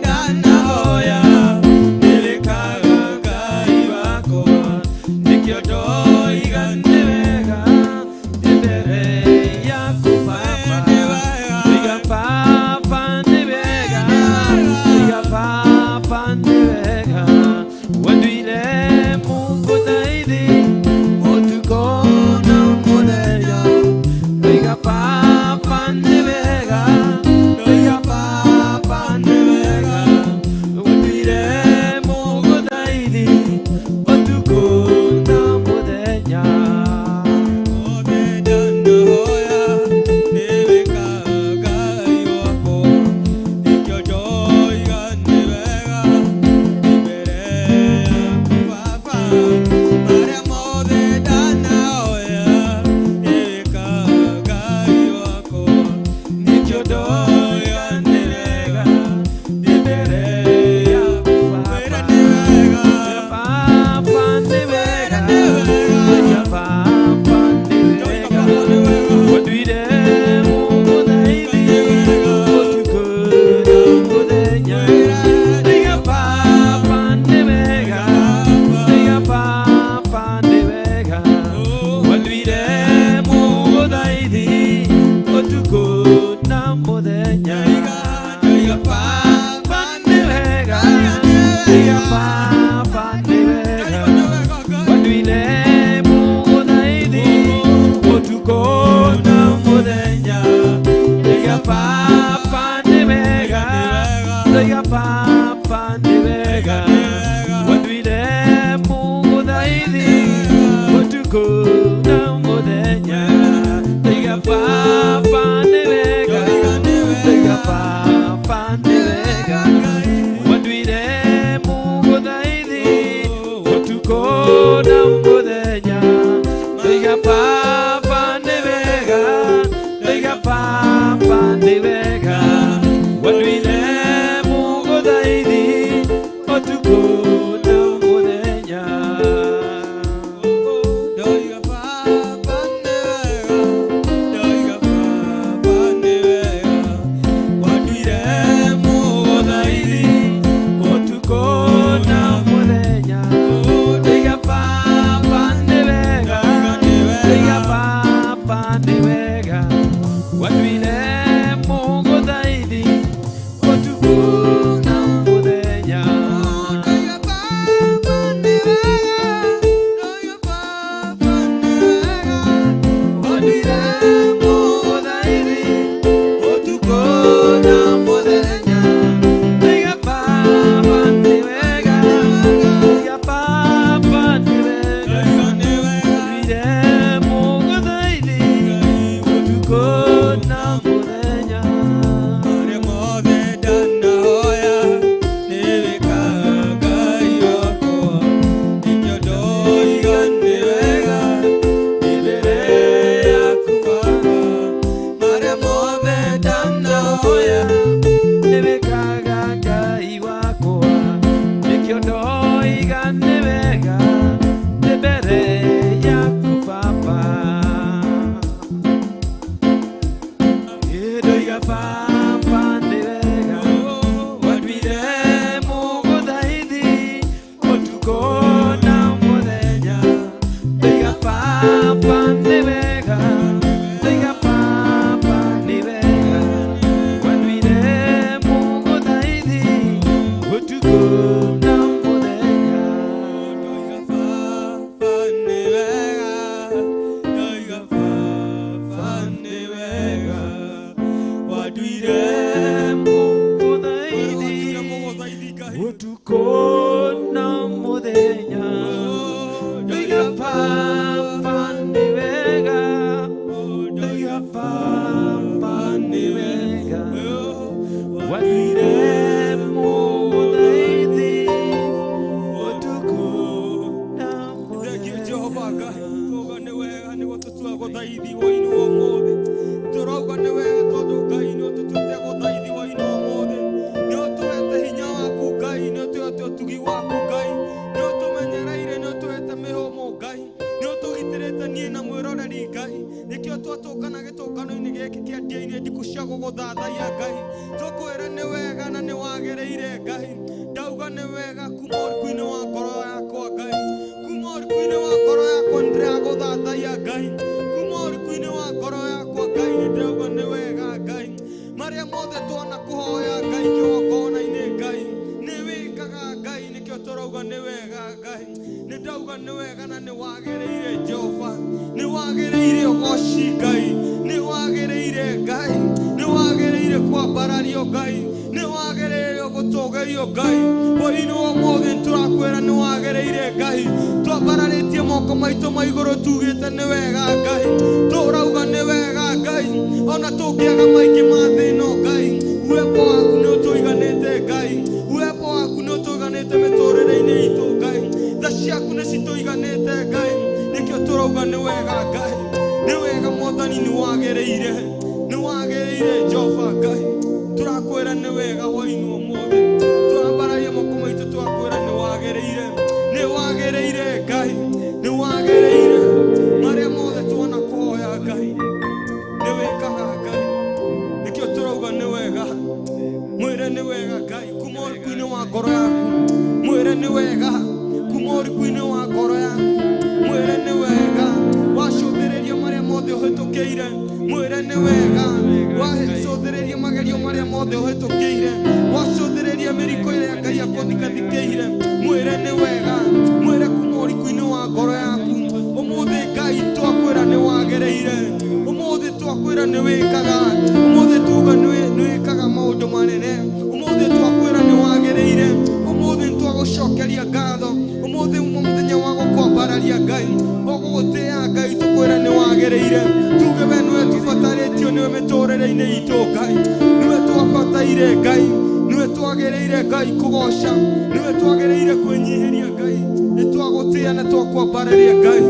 ndanahoya nĩwĩkaga Ngai wakwa nĩkĩo ndoiga nĩ wega ndĩ mbere yaku Baba Ndoiga Baba nĩ wega Ndoiga Baba nĩ wega wanduire mũgũthaithi ũtukũ na mũthenya Ndoiga Baba nĩ wega Ndoiga Baba nĩ wega wanduire mũgũthaithi ũtukũ na mũthenya Nĩkĩo ndoiga nĩ wega ndĩ mbere yaku Baba Baba nĩ wega Ndoiga Baba nĩ wega wanduire mũgũthaithi ũtukũ na mũthenya Ndoiga Baba nĩ wega Ndoiga Baba nĩ wega wanduire mũgũthaithi ũtukũ na mũthenya Ndoiga Baba nĩ wega Ndoiga Baba nĩ wega wanduire mũgũthaithi ũtukũ na mũthenya Ndoiga Baba nĩ wega Ndoiga Baba nĩ wega wanduire mũgũthaithi ũtukũ na mũthenya Ndoiga Baba nĩ wega Ndoiga Baba nĩ wega wanduire mũgũthaithi ũtukũ na mũthenya Ndoiga Baba nĩ wega Ndoiga Baba nĩ wega wanduire mũgũthaithi ũtukũ na mũthenya Ndoiga Baba nĩ wega Ndoiga Baba nĩ wega wanduire mũgũthaithi ũtukũ na mũthenya Ndoiga Baba nĩ wega Ndoiga Baba nĩ wega wanduire mũgũthaithi ũtukũ na mũthenya Ndoiga Baba nĩ wega Ndoiga Baba nĩ wega wanduire mũgũthaithi ũtukũ na mũthenya Ndoiga Baba nĩ wega Ndoiga Baba nĩ wega wanduire mũgũthaithi ũtukũ na mũthenya Marĩa mothe ndanahoya nĩwĩkaga Ngai wakwa nĩkĩo ndoiga nĩ wega ndĩ mbere yaku Baba marĩa mothe ndanahoya nĩwĩkaga Ngai wakwa nĩkĩo ndoiga nĩ wega ndĩ mbere yaku Baba ndoiga Baba nĩ wega wanduire mũgũthaithi ũtukũ na mũthenya Ndoiga Baba nĩ wega Ndoiga Baba nĩ wega wanduire mũgũthaithi ũtukũ na mũthenya Ndoiga Baba nĩ wega Ndoiga Baba nĩ wega wanduire mũgũthaithi mũgũthaithi ũtukũ na mũthenya Ndoiga Baba nĩ wega Ndoiga Baba nĩ wega wanduire mũgũthaithi ũtukũ na Thank you, mũthenya Jehova Ngai. Tũrauga nĩ wega nĩguo tũtua gũthaithi wa-inĩ wa ũmũthĩ. Tũrauga nĩ wega tondũ Ngai nĩ ũtũtuĩte gũthaithi wa-inĩ wa ũmũthĩ. Nĩ ũtũhete hinya waku Ngai, nĩ ũtũhete ũtugi waku Ngai, nĩ ũtũmenyereire, nĩ ũtũhete mĩhũmũ Ngai, nĩ ũtũgitĩrĩte niĩ na mwĩroreri Ngai. Nĩkĩo twatũngana gĩtũngano-inĩ gĩkĩ kĩa ndĩa-inĩ ndikũ cia gũgũthathaiya Ngai. Tũkwĩre nĩ wega na nĩ wagĩrĩire. wagĩrĩire Ngai. Ndauga nĩ wega kuma ũriku-inĩ wa ngoro yakwa Ngai, kuma ũriku-inĩ wa ngoro yakwa nĩndĩragũthathaiya Ngai, kuma ũriku-inĩ wa ngoro yakwa Ngai nĩndĩrauga nĩ wega Ngai. Marĩa mothe twanakũhoya Ngai kĩgongona-inĩ Ngai nĩ wĩkaga Ngai, nĩkĩo tũrauga nĩ wega Ngai. Nĩ ndauga nĩ wega na nĩ wagĩrĩire Jehova, nĩ wagĩrĩire ũgoci Ngai, nĩ wagĩrĩire Ngai, nĩ wagĩrĩire kwambarario Ngai, nĩ wagĩrĩire gũtũgĩrio Ngai. Hwaĩ-inĩ wa ũmũthĩ nĩtũrakwĩra nĩ wagĩrĩire Ngai. Twambararĩtie moko maitũ ma igũrũ tugĩte nĩ wega Ngai, tũrauga nĩ wega Ngai. Ona tũngĩaga maingĩ ma thĩ ĩno Ngai, uwepo waku nĩ ũtũiganĩte Ngai, uwepo waku nĩ ũtũiganĩte mĩtũrĩre-inĩ itũ Ngai, tha ciaku nĩ citũiganĩte Ngai, nĩkĩo tũrauga nĩ wega Ngai, nĩ wega Mwathani, nĩ wagĩrĩire, nĩ wagĩrĩire Jehova Ngai. Tũrakwĩra nĩ wega hwaĩ-inĩ wa ũmũthĩ, tũrambararia moko maitũ tũrakwĩra nĩ wagĩrĩire, nĩ wagĩrĩire Ngai, nĩ wagĩrĩire marĩa mothe twanakũhoya Ngai, nĩ wĩkaga Ngai, nĩkĩo tũrauga nĩ wega. Mwĩre nĩ wega Ngai kuma ũriku-inĩ wa ngoro yaku, mwĩre nĩ wega kuma ũriku-inĩ wa ngoro yaku, mwĩre nĩ wega wacũthĩrĩria marĩa mothe ũhĩtũkĩire, mwĩre nĩ wega wacũthĩrĩria magerio marĩa mothe ũhĩtũkĩire, wacũthĩrĩria mĩriko ĩrĩa Ngai akũthikathikĩire, mwĩre nĩ wega, mwĩre kuma ũriku-inĩ wa ngoro yaku. Ũmũthĩ Ngai twakwĩra nĩ wagĩrĩire, ũmũthĩ twakwĩra nĩ wĩkaga, ũmũthĩ tuga nĩ wĩkaga maũndũ manene, ũmũthĩ twakwĩra nĩ wagĩrĩire, ũmũthĩ nĩtwagũcokeria ngatho, ũmũthĩ uma mũthenya wa gũkwambararia Ngai, ũgũgũtĩĩa Ngai, tũkwĩra nĩ wagĩrĩire, tuge we nĩwe tũbatarĩtio nĩwe mĩtũrĩre-inĩ itũ Ngai, nĩwe twabataire Ngai, nĩwe twagĩrĩire Ngai kũgoca, nĩwe twagĩrĩire kwĩnyihĩria Ngai, nĩtwagũtĩĩa na twakwambararia Ngai,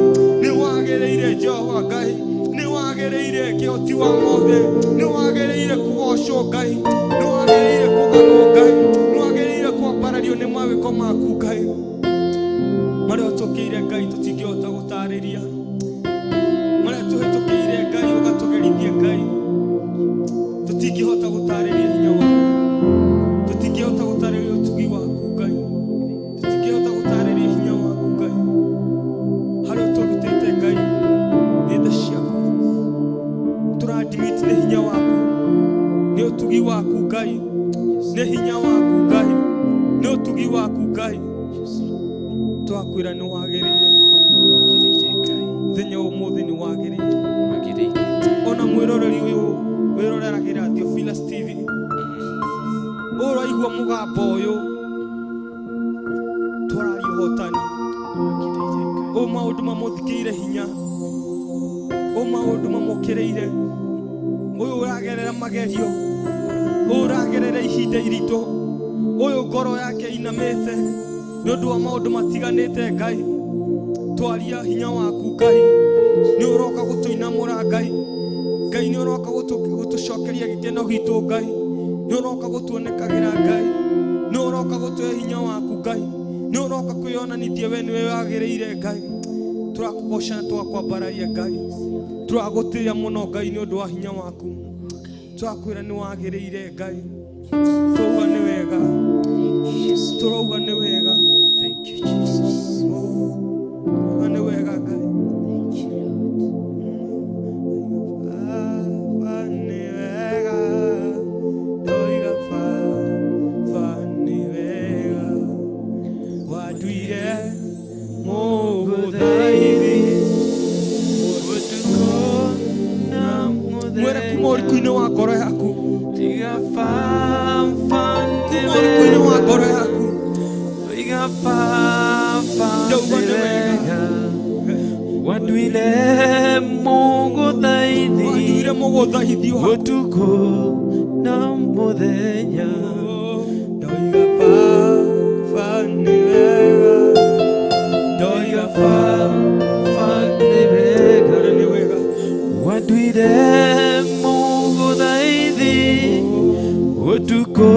nĩ wagĩrĩire Jehova Ngai, nĩ wagĩrĩire kĩhoti wa mothe, nĩ wagĩrĩire kũgocwo Ngai, nĩ wagĩrĩire kũganwo Ngai, nĩ wagĩrĩire kwambarario nĩ mawĩko maku Ngai, marĩa ũtũkĩire Ngai tũtingĩhota gũtarĩria, marĩa tũhĩtũkĩire Ngai ũgatũgerithia Ngai, tũtingĩhota gũtarĩria hinya waku, tũtingĩhota gũtarĩria ũtugi waku Ngai, tũtingĩhota gũtarĩria hinya waku Ngai, harĩa ũtũrutĩte Ngai nĩ tha ciaku, tũradimit nĩ hinya waku, nĩ ũtugi waku Ngai, nĩ hinya waku Ngai, nĩ ũtugi waku Ngai, twakwĩra nĩ wagĩrĩire mũthenya wa ũmũthĩ, nĩ wagĩrĩire. Ona mwĩroreri ũyũ wĩroreragĩra Theophilus TV, ũraigua mũgambo ũyũ twararia ũhotani, ũ maũndũ mamũthikĩire hinya, ũ maũndũ mamũkĩrĩire, ũyũ ũragerera magerio, ũyũ ũragerera ihinda iritũ, ũyũ ngoro yake inamĩte nĩ ũndũ wa maũndũ matiganĩte Ngai, twaria hinya waku Ngai, nĩ ũroka gũtũinamũra Ngai, Ngai nĩ ũroka gũtũcokeria gĩkeno gitũ Ngai, nĩ ũroka gũtuonekagĩra Ngai, nĩ ũroka gũtũhe hinya waku Ngai, nĩ ũroka kwĩyonanithia we nĩwe wagĩrĩire Ngai. Tũrakũgoca na tũgakwambararia Ngai, tũragũtĩĩa mũno Ngai nĩ ũndũ wa hinya waku, tũrakwĩra nĩ wagĩrĩire Ngai, tũrauga nĩ wega, tũrauga nĩ wega. Thank you, Jesus. Tũrauga nĩ wega Ngai. Baba nĩ wega, ndoiga Baba nĩ wega, wanduire mũgũthaithi Ũtukũ na mwĩre kuma ũriku-inĩ wa ngoro yaku, Tiga Baba nĩ kuma ũriku-inĩ wa wega. ngoro yaku, Tiga Baba Ndauga nĩ nĩ wega. wega. Wanduire mũgũthaithi wanduire mũgũthaithi waku. ũtukũ na mũthenya. Ndoiga Baba nĩ wega, ndoiga Baba nĩ wega. Baba nĩ wega, Wanduire mũgũthaithi ũtukũ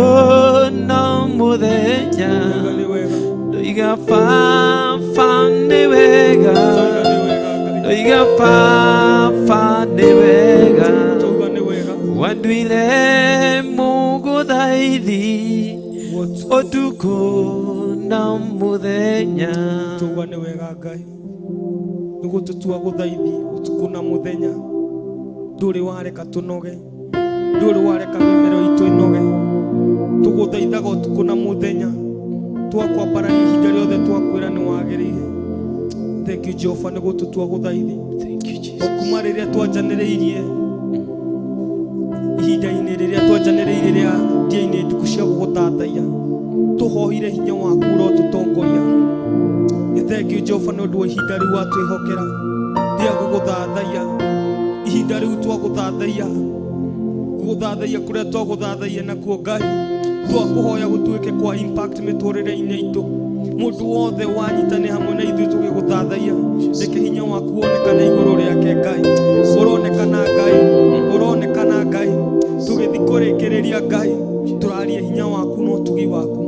na mũthenya. ndoiga nĩ wega, Ndoiga Baba nĩ wega. ndoiga nĩ wega Ngai, Ndoiga Baba nĩ wega. ndoiga nĩ wega, Wanduire mũgũthaithi Ũtukũ na mũthenya. Tuga nĩ wega Ngai nĩ gũtũtua gũthaithi ũtukũ na mũthenya. Ndũrĩ wareka tũnoge, ndũrĩ wareka mĩmero itũ ĩnoge. Tũgũthaithaga ũtukũ na mũthenya, twakwambararia ihinda rĩothe, twakwĩra nĩ wagĩrĩire. Thank you Jehova nĩ gũtũtua gũthaithi. Thank you Jesus. O kuma rĩrĩa twanjanĩrĩirie ihinda-inĩ rĩrĩa twanjanĩrĩirie rĩa ndia-inĩ ndukũ cia gũgũthathaia, tũhoire hinya waku ũrotũtongoria. Nĩ thank you Jehova nĩ ũndũ wa ihinda rĩu watwĩhokera rĩa gũgũthathaia. Ihinda rĩu twagũthathaia, gũgũthathaia kũrĩa twagũthathaia nakuo Ngai, twakũhoya gũtuĩke kwa impact mĩtũrĩre-inĩ itũ. Mũndũ wothe wanyitane hamwe na ithuĩ tũgĩgũthathaia, reke hinya waku wonekane igũrũ rĩake Ngai. Ũronekana Ngai, ũronekana Ngai. Tũgĩthiĩ kũrĩkĩrĩria Ngai, tũraria hinya waku na ũtugi waku.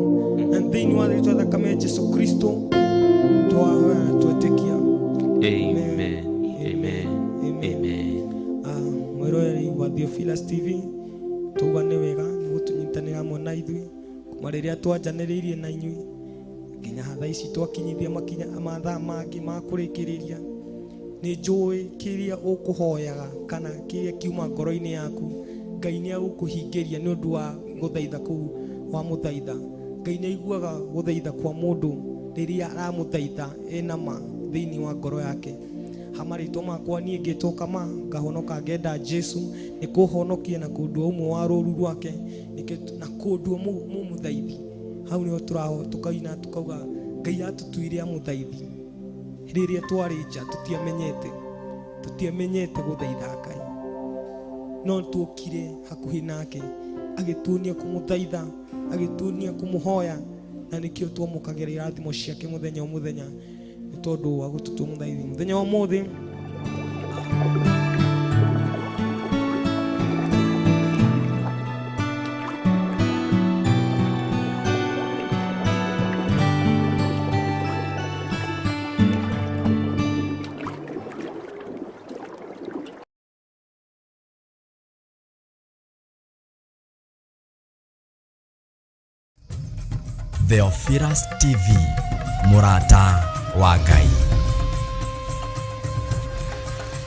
Na thĩinĩ wa rĩtwa thakame ya Jesu Kristo twahoya na twetĩkia. Amen. Amen. Amen. Mwĩroreri wa Theophilus TV, tuga nĩ wega nĩ gũtũnyitanĩra hamwe na ithuĩ kuma rĩrĩa twanjanĩrĩirie na inyuĩ nginya thaa ici twakinyithia makinya mathaa mangĩ ma kũrĩkĩrĩria. Nĩ njũĩ kĩrĩa ũkũhoyaga kana kĩrĩa kiuma ngoro-inĩ yaku, Ngai nĩ agũkũhingĩria nĩ ũndũ wa gũthaitha kũu wa mũthaitha. Ngai nĩ aiguaga gũthaitha kwa mũndũ rĩrĩa aramũthaitha ena ma thĩinĩ wa ngoro yake. Hamarĩtwa makwa niĩ ngĩtwo Kama, ngahonoka ngenda Jesu nĩ kũhonokia na kũndua ũmwe wa rũru rwake na kũndua mũmũthaithi. Hau nĩho tũraho tũkaina tukauga Ngai atũtuire amũthaithi. Rĩrĩa twarĩ nja tũtiamenyete gũthaitha Ngai, no tuokire hakuhĩ nake agĩtuonia kũmũthaitha, agĩtuonia kũmũhoya, na nĩkĩo twamũkagĩra irathimo ciake mũthenya o mũthenya nĩ tondũ wa gũtũtua mũthaithi. Mũthenya wa ũmũthĩ Theophilus TV, mũrata wa Ngai.